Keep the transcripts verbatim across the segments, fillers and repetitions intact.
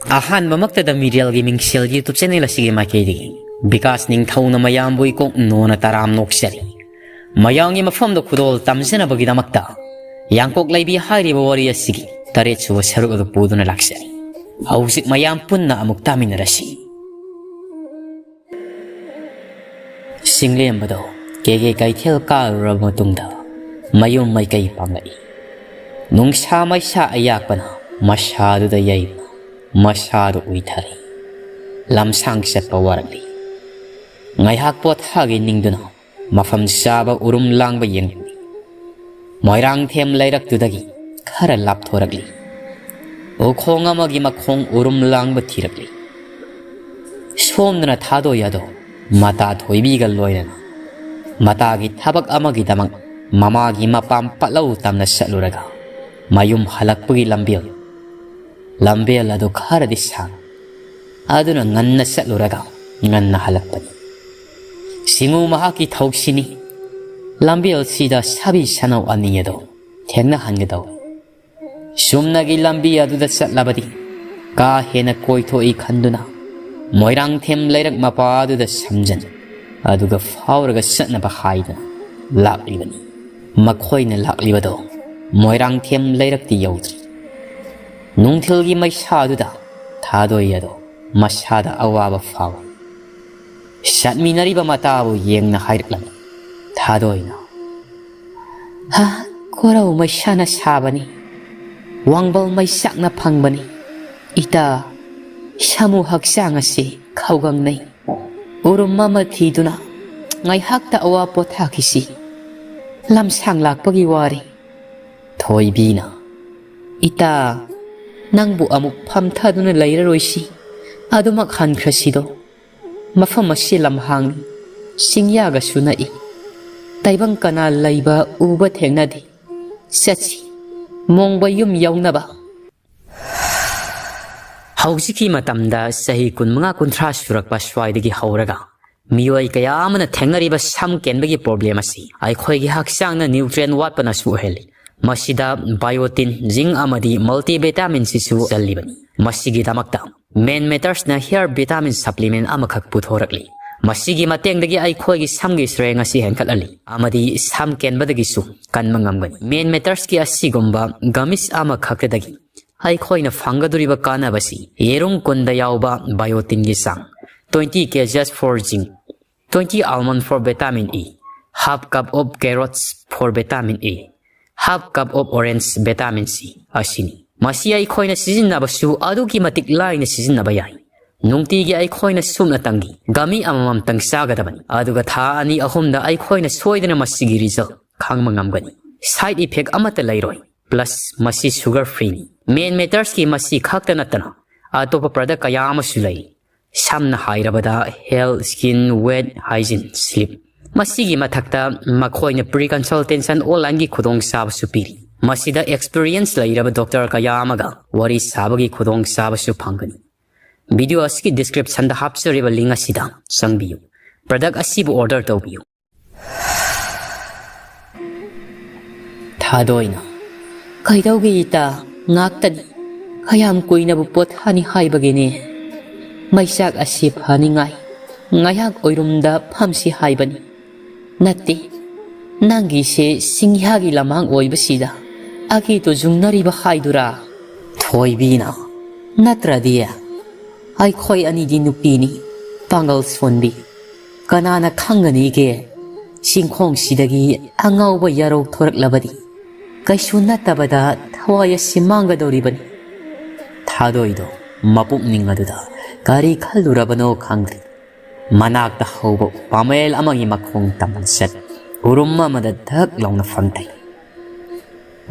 ꯑꯍꯥꯟꯕꯃꯛꯇꯗ ꯃꯤꯔꯦꯜꯒꯤ ꯃꯤꯡꯁꯦꯜ YouTube channel ꯑꯁꯤꯒꯤ ꯃꯥꯏꯀꯩꯗꯒꯤ ꯕꯤꯀꯥꯁ ꯅꯤꯡꯊꯧꯅ ꯃꯌꯥꯝꯕꯨ ꯏꯀꯣꯛ ꯅꯣꯟꯅ ꯇꯔꯥꯝ ꯅꯣꯛꯆꯔꯤ꯫ ꯃꯌꯥꯝꯒꯤ ꯃꯐꯝꯗ ꯈꯨꯗꯣꯜ ꯇꯝꯖꯅꯕꯒꯤꯗꯃꯛꯇ ꯌꯥꯡꯀꯣꯛ ꯂꯩꯕꯤ ꯍꯥꯏꯔꯤꯕ ꯋꯥꯔꯤ ꯑꯁꯤꯒꯤ ꯇꯔꯦꯠꯁꯨꯕ ꯁꯔꯨꯛ ꯑꯗꯨ ꯄꯨꯗꯨꯅ ꯂꯥꯛꯆꯔꯤ꯫ ꯍꯧꯖꯤꯛ ꯃꯌꯥꯝ ꯄꯨꯟꯅ ꯑꯃꯨꯛ ꯇꯥꯃꯤꯟꯅꯔꯁꯤ꯫ ꯆꯤꯡꯂꯦꯝꯕꯗꯣ ꯀꯦꯒꯦ ꯀꯩꯊꯦꯜ ꯀꯥꯔꯨꯔꯕ ꯃꯇꯨꯡꯗ ꯃꯌꯨꯝ ꯃꯥꯏꯀꯩ ꯄꯥꯡꯂꯛꯏ꯫ ꯅꯨꯡꯁꯥ ꯃꯩꯁꯥ ꯑꯌꯥꯛꯄꯅ ꯃꯁꯥꯗꯨꯗ ꯌꯩꯕꯅ ꯃꯁꯥꯗꯨ ꯎꯏꯊꯔꯦ꯫ ꯂꯝꯁꯥꯡ ꯆꯠꯄ ꯋꯥꯔꯛꯂꯤ꯫ ꯉꯥꯏꯍꯥꯛ ꯄꯣꯊꯥꯒꯦ ꯅꯤꯡꯗꯨꯅ ꯃꯐꯝ ꯆꯥꯕ ꯎꯔꯨꯝ ꯂꯥꯡꯕ ꯌꯦꯡꯂꯤ꯫ ꯃꯣꯏꯔꯥꯡꯊꯦꯝ ꯂꯩꯔꯛꯇꯨꯗꯒꯤ ꯈꯔ ꯂꯥꯞꯊꯣꯔꯛꯂꯤ꯫ ꯎꯈꯣꯡ ꯑꯃꯒꯤ ꯃꯈꯣꯡ ꯎꯔꯨꯝ ꯂꯥꯡꯕ ꯊꯤꯔꯛꯂꯤ꯫ ꯁꯣꯝꯗꯅ ꯊꯥꯗꯣꯏ ꯑꯗꯣ ꯃꯇꯥ ꯊꯣꯏꯕꯤꯒ ꯂꯣꯏꯅꯅ ꯃꯇꯥꯒꯤ ꯊꯕꯛ ꯑꯃꯒꯤꯗꯃꯛ ꯃꯃꯥꯒꯤ ꯃꯄꯥꯝ ꯄꯠꯂꯧ ꯇꯝꯅ ꯆꯠꯂꯨꯔꯒ ꯃꯌꯨꯝ ꯍꯜꯂꯛꯄꯒꯤ ꯂꯝꯕꯦꯜ, ꯂꯝꯕꯦꯜ ꯑꯗꯨ ꯈꯔꯗꯤ ꯁꯥꯡ, ꯑꯗꯨꯅ ꯉꯟꯅ ꯆꯠꯂꯨꯔꯒ ꯉꯟꯅ ꯍꯜꯂꯛꯄꯅꯤ꯫ ꯁꯤꯡꯎ ꯃꯍꯥꯛꯀꯤ ꯊꯧꯁꯤꯅꯤ꯫ ꯂꯝꯕꯦꯜꯁꯤꯗ ꯁꯥꯕꯤ ꯁꯅꯧ ꯑꯅꯤ ꯑꯗꯨ ꯊꯦꯡꯅꯍꯟꯒꯗꯧ꯫ ꯆꯨꯝꯅꯒꯤ ꯂꯝꯕꯤ ꯑꯗꯨꯗ ꯆꯠꯂꯕꯗꯤ ꯀꯥ ꯍꯦꯟꯅ ꯀꯣꯏꯊꯣꯛꯏ ꯈꯟꯗꯨꯅ ꯃꯣꯏꯔꯥꯡꯊꯦꯝ ꯂꯩꯔꯛ ꯃꯄꯥ ꯑꯗꯨꯗ ꯁꯝꯖꯟ ꯑꯗꯨꯒ ꯐꯥꯎꯔꯒ ꯆꯠꯅꯕ ꯍꯥꯏꯗꯨꯅ ꯂꯥꯛꯂꯤꯕꯅꯤ꯫ ꯃꯈꯣꯏꯅ ꯂꯥꯛꯂꯤꯕꯗꯣ ꯃꯣꯏꯔꯥꯡꯊꯦꯝ ꯂꯩꯔꯛꯇꯤ ꯌꯧꯗ꯭ꯔꯤ꯫ ꯅꯨꯡꯊꯤꯜꯒꯤ ꯃꯩꯁꯥꯗꯨꯗ ꯊꯥꯗꯣꯏ ꯑꯗꯣ ꯃꯁꯥꯗ ꯑꯋꯥꯕ ꯐꯥꯎꯏ꯫ ꯆꯠꯃꯤꯟꯅꯔꯤꯕ ꯃꯇꯥꯕꯨ ꯌꯦꯡꯅ ꯍꯥꯏꯔꯛꯂꯝꯃꯤ ꯊꯥꯗꯣꯏꯅ, "ꯍꯥ, ꯈꯣꯔꯧ ꯃꯩꯁꯥꯅ ꯁꯥꯕꯅꯤ, ꯋꯥꯡꯕꯜ ꯃꯩꯆꯥꯛꯅ ꯐꯪꯕꯅꯤ꯫ ꯏꯇꯥ, ꯁꯥꯃꯨ ꯍꯛꯆꯥꯡ ꯑꯁꯤ ꯈꯧꯒꯪꯅꯩ꯫ ꯎꯔꯨꯝ ꯑꯃ ꯊꯤꯗꯨꯅ ꯉꯥꯏꯍꯥꯛꯇ ꯑꯋꯥ ꯄꯣꯊꯥꯈꯤꯁꯤ꯫ ꯂꯝꯁꯥꯡ ꯂꯥꯛꯄꯒꯤ ꯋꯥꯔꯤ꯫" ꯊꯣꯏꯕꯤꯅ, "ꯏꯇꯥ, ꯅꯪꯕꯨ ꯑꯃꯨꯛ ꯐꯝꯊꯗꯨꯅ ꯂꯩꯔꯔꯣꯏꯁꯤ꯫ ꯑꯗꯨꯃꯛ ꯍꯟꯈ꯭ꯔꯁꯤꯗꯣ꯫ ꯃꯐꯝ ꯑꯁꯤ ꯂꯝꯍꯥꯡꯅꯤ, ꯆꯤꯡꯌꯥꯒꯁꯨ ꯅꯛꯏ꯫ ꯇꯥꯏꯕꯪ ꯀꯅꯥ ꯂꯩꯕ ꯎꯕ ꯊꯦꯡꯅꯗꯦ꯫ ꯆꯠꯁꯤ, ꯃꯣꯡꯕ ꯌꯨꯝ ꯌꯧꯅꯕ꯫" ꯍꯧꯖꯤꯛꯀꯤ ꯃꯇꯝꯗ ꯆꯍꯤ ꯀꯨꯟꯃꯉꯥ ꯀꯨꯟꯊ꯭ꯔꯥ ꯁꯨꯔꯛꯄ ꯁ꯭ꯋꯥꯏꯗꯒꯤ ꯍꯧꯔꯒ ꯃꯤꯑꯣꯏ ꯀꯌꯥ ꯑꯃꯅ ꯊꯦꯡꯅꯔꯤꯕ ꯁꯝ ꯀꯦꯟꯕꯒꯤ problem ꯑꯁꯤ ꯑꯩꯈꯣꯏꯒꯤ ꯍꯛꯆꯥꯡꯅ nutrient ꯋꯥꯠꯄꯅꯁꯨ ꯑꯣꯏꯍꯜꯂꯤ꯫ ꯃꯁꯤꯗ biotin, zinc ꯑꯃꯗꯤ multivitamin ꯁꯤꯁꯨ ꯆꯜꯂꯤꯕꯅꯤ꯫ ꯃꯁꯤꯒꯤꯗꯃꯛꯇ Man Mattersꯅ hair vitamin supplement ꯑꯃꯈꯛ ꯄꯨꯊꯣꯔꯛꯂꯤ꯫ ꯃꯁꯤꯒꯤ ꯃꯇꯦꯡꯗꯒꯤ ꯑꯩꯈꯣꯏꯒꯤ ꯁꯝꯒꯤ strength ꯑꯁꯤ ꯍꯦꯟꯒꯠꯍꯜꯂꯤ ꯑꯃꯗꯤ ꯁꯝ ꯀꯦꯟꯕꯗꯒꯤꯁꯨ ꯀꯟꯕ ꯉꯝꯒꯅꯤ꯫ Man Mattersꯀꯤ ꯑꯁꯤꯒꯨꯝꯕ gummies ꯑꯃꯈꯛꯇꯗꯒꯤ ꯑꯩꯈꯣꯏꯅ ꯐꯪꯒꯗꯧꯔꯤꯕ ꯀꯥꯟꯅꯕꯁꯤ ꯌꯦꯔꯨꯝ ꯀꯨꯟꯗ ꯌꯥꯎꯕ biotinꯒꯤ ꯆꯥꯡ, twenty cages for zinc, twenty almond for vitamin E, half cup of carrots for vitamin A, half cup of orange vitamin C ꯑꯁꯤꯅꯤ꯫ ꯃꯁꯤ ꯑꯩꯈꯣꯏꯅ ꯁꯤꯖꯤꯟꯅꯕꯁꯨ ꯑꯗꯨꯛꯀꯤ ꯃꯇꯤꯛ ꯂꯥꯏꯅ ꯁꯤꯖꯤꯟꯅꯕ ꯌꯥꯏ꯫ ꯅꯨꯡꯇꯤꯒꯤ ꯑꯩꯈꯣꯏꯅ ꯁꯨꯞꯅꯇꯪꯒꯤ gummy ꯑꯃꯃꯝꯇꯪ ꯆꯥꯒꯗꯕꯅꯤ, ꯑꯗꯨꯒ ꯊꯥ ꯑꯅꯤ ꯑꯍꯨꯝꯗ ꯑꯩꯈꯣꯏꯅ ꯁꯣꯏꯗꯅ ꯃꯁꯤꯒꯤ result ꯈꯪꯕ ꯉꯝꯒꯅꯤ꯫ Side effect ꯑꯃꯠꯇ ꯂꯩꯔꯣꯏ꯫ Plus ꯃꯁꯤ sugar freeꯅꯤ꯫ Man Mattersꯀꯤ ꯃꯁꯤ ꯈꯛꯇ ꯅꯠꯇꯅ ꯑꯇꯣꯞꯄ product ꯀꯌꯥ ꯑꯃꯁꯨ ꯂꯩ꯫ ꯁꯝꯅ ꯍꯥꯏꯔꯕꯗ health, skin, weight, hygiene, sleep꯫ ꯃꯁꯤꯒꯤ ꯃꯊꯛꯇ ꯃꯈꯣꯏꯅ free consultation onlineꯒꯤ ꯈꯨꯗꯣꯡꯆꯥꯕꯁꯨ ꯄꯤꯔꯤ꯫ ꯃꯁꯤꯗ experience ꯂꯩꯔꯕ doctor ꯀꯌꯥ ꯑꯃꯒ ꯋꯥꯔꯤ ꯁꯥꯕꯒꯤ ꯈꯨꯗꯣꯡꯆꯥꯕꯁꯨ ꯐꯪꯒꯅꯤ꯫ Video ꯑꯁꯤꯒꯤ descriptionꯗ ꯍꯥꯞꯆꯔꯤꯕ link ꯑꯁꯤꯗ ꯆꯪꯕꯤꯌꯨ꯫ Product ꯑꯁꯤꯕꯨ order ꯇꯧꯕꯤꯌꯨ꯫ ꯊꯥꯗꯣꯏꯅ, "ꯀꯩꯗꯧꯒꯦ ꯏꯇꯥ? ꯉꯥꯛꯇꯅꯤ꯫ ꯀꯌꯥꯝ ꯀꯨꯏꯅꯕꯨ ꯄꯣꯊꯥꯅꯤ ꯍꯥꯏꯕꯒꯤꯅꯦ? ꯃꯩꯆꯥꯛ ꯑꯁꯤ ꯐꯅꯤꯡꯉꯥꯏ ꯉꯥꯏꯍꯥꯛ ꯑꯣꯏꯔꯨꯝꯗ ꯐꯝꯁꯤ ꯍꯥꯏꯕꯅꯤ꯫ ꯅꯠꯇꯦ, ꯅꯪꯒꯤꯁꯦ ꯁꯤꯡꯍ꯭ꯌꯥꯒꯤ ꯂꯃꯥꯡ ꯑꯣꯏꯕꯁꯤꯗ ꯑꯀꯤꯇꯨ ꯌꯨꯡꯅꯔꯤꯕ ꯍꯥꯏꯗꯨꯔꯥ?" ꯊꯣꯏꯕꯤꯅ, "ꯅꯠꯇ꯭ꯔꯗꯤ? ꯑꯩꯈꯣꯏ ꯑꯅꯤꯗꯤ ꯅꯨꯄꯤꯅꯤ, ꯄꯥꯡꯒꯜ ꯁꯣꯟꯕꯤ꯫ ꯀꯅꯥꯅ ꯈꯪꯒꯅꯤꯒꯦ? ꯆꯤꯡꯈꯣꯡꯁꯤꯗꯒꯤ ꯑꯉꯥꯎꯕ ꯌꯥꯔꯧ ꯊꯣꯔꯛꯂꯕꯗꯤ ꯀꯩꯁꯨ ꯅꯠꯇꯕꯗ ꯊꯋꯥꯏ ꯑꯁꯤ ꯃꯥꯡꯒꯗꯧꯔꯤꯕꯅꯤ꯫" ꯊꯥꯗꯣꯏꯗꯣ ꯃꯄꯨꯛꯅꯤꯡ ꯑꯗꯨꯗ ꯀꯔꯤ ꯈꯜꯂꯨꯔꯕꯅꯣ ꯈꯪꯗ꯭ꯔꯦ꯫ ꯃꯅꯥꯛꯇ ꯍꯧꯕ ꯄꯥꯃꯦꯜ ꯑꯃꯒꯤ ꯃꯈꯣꯡ ꯇꯝꯅ ꯆꯠ ꯎꯔꯨꯝ ꯑꯃꯗ ꯙꯛ ꯂꯥꯎꯅ ꯐꯝꯊꯩ꯫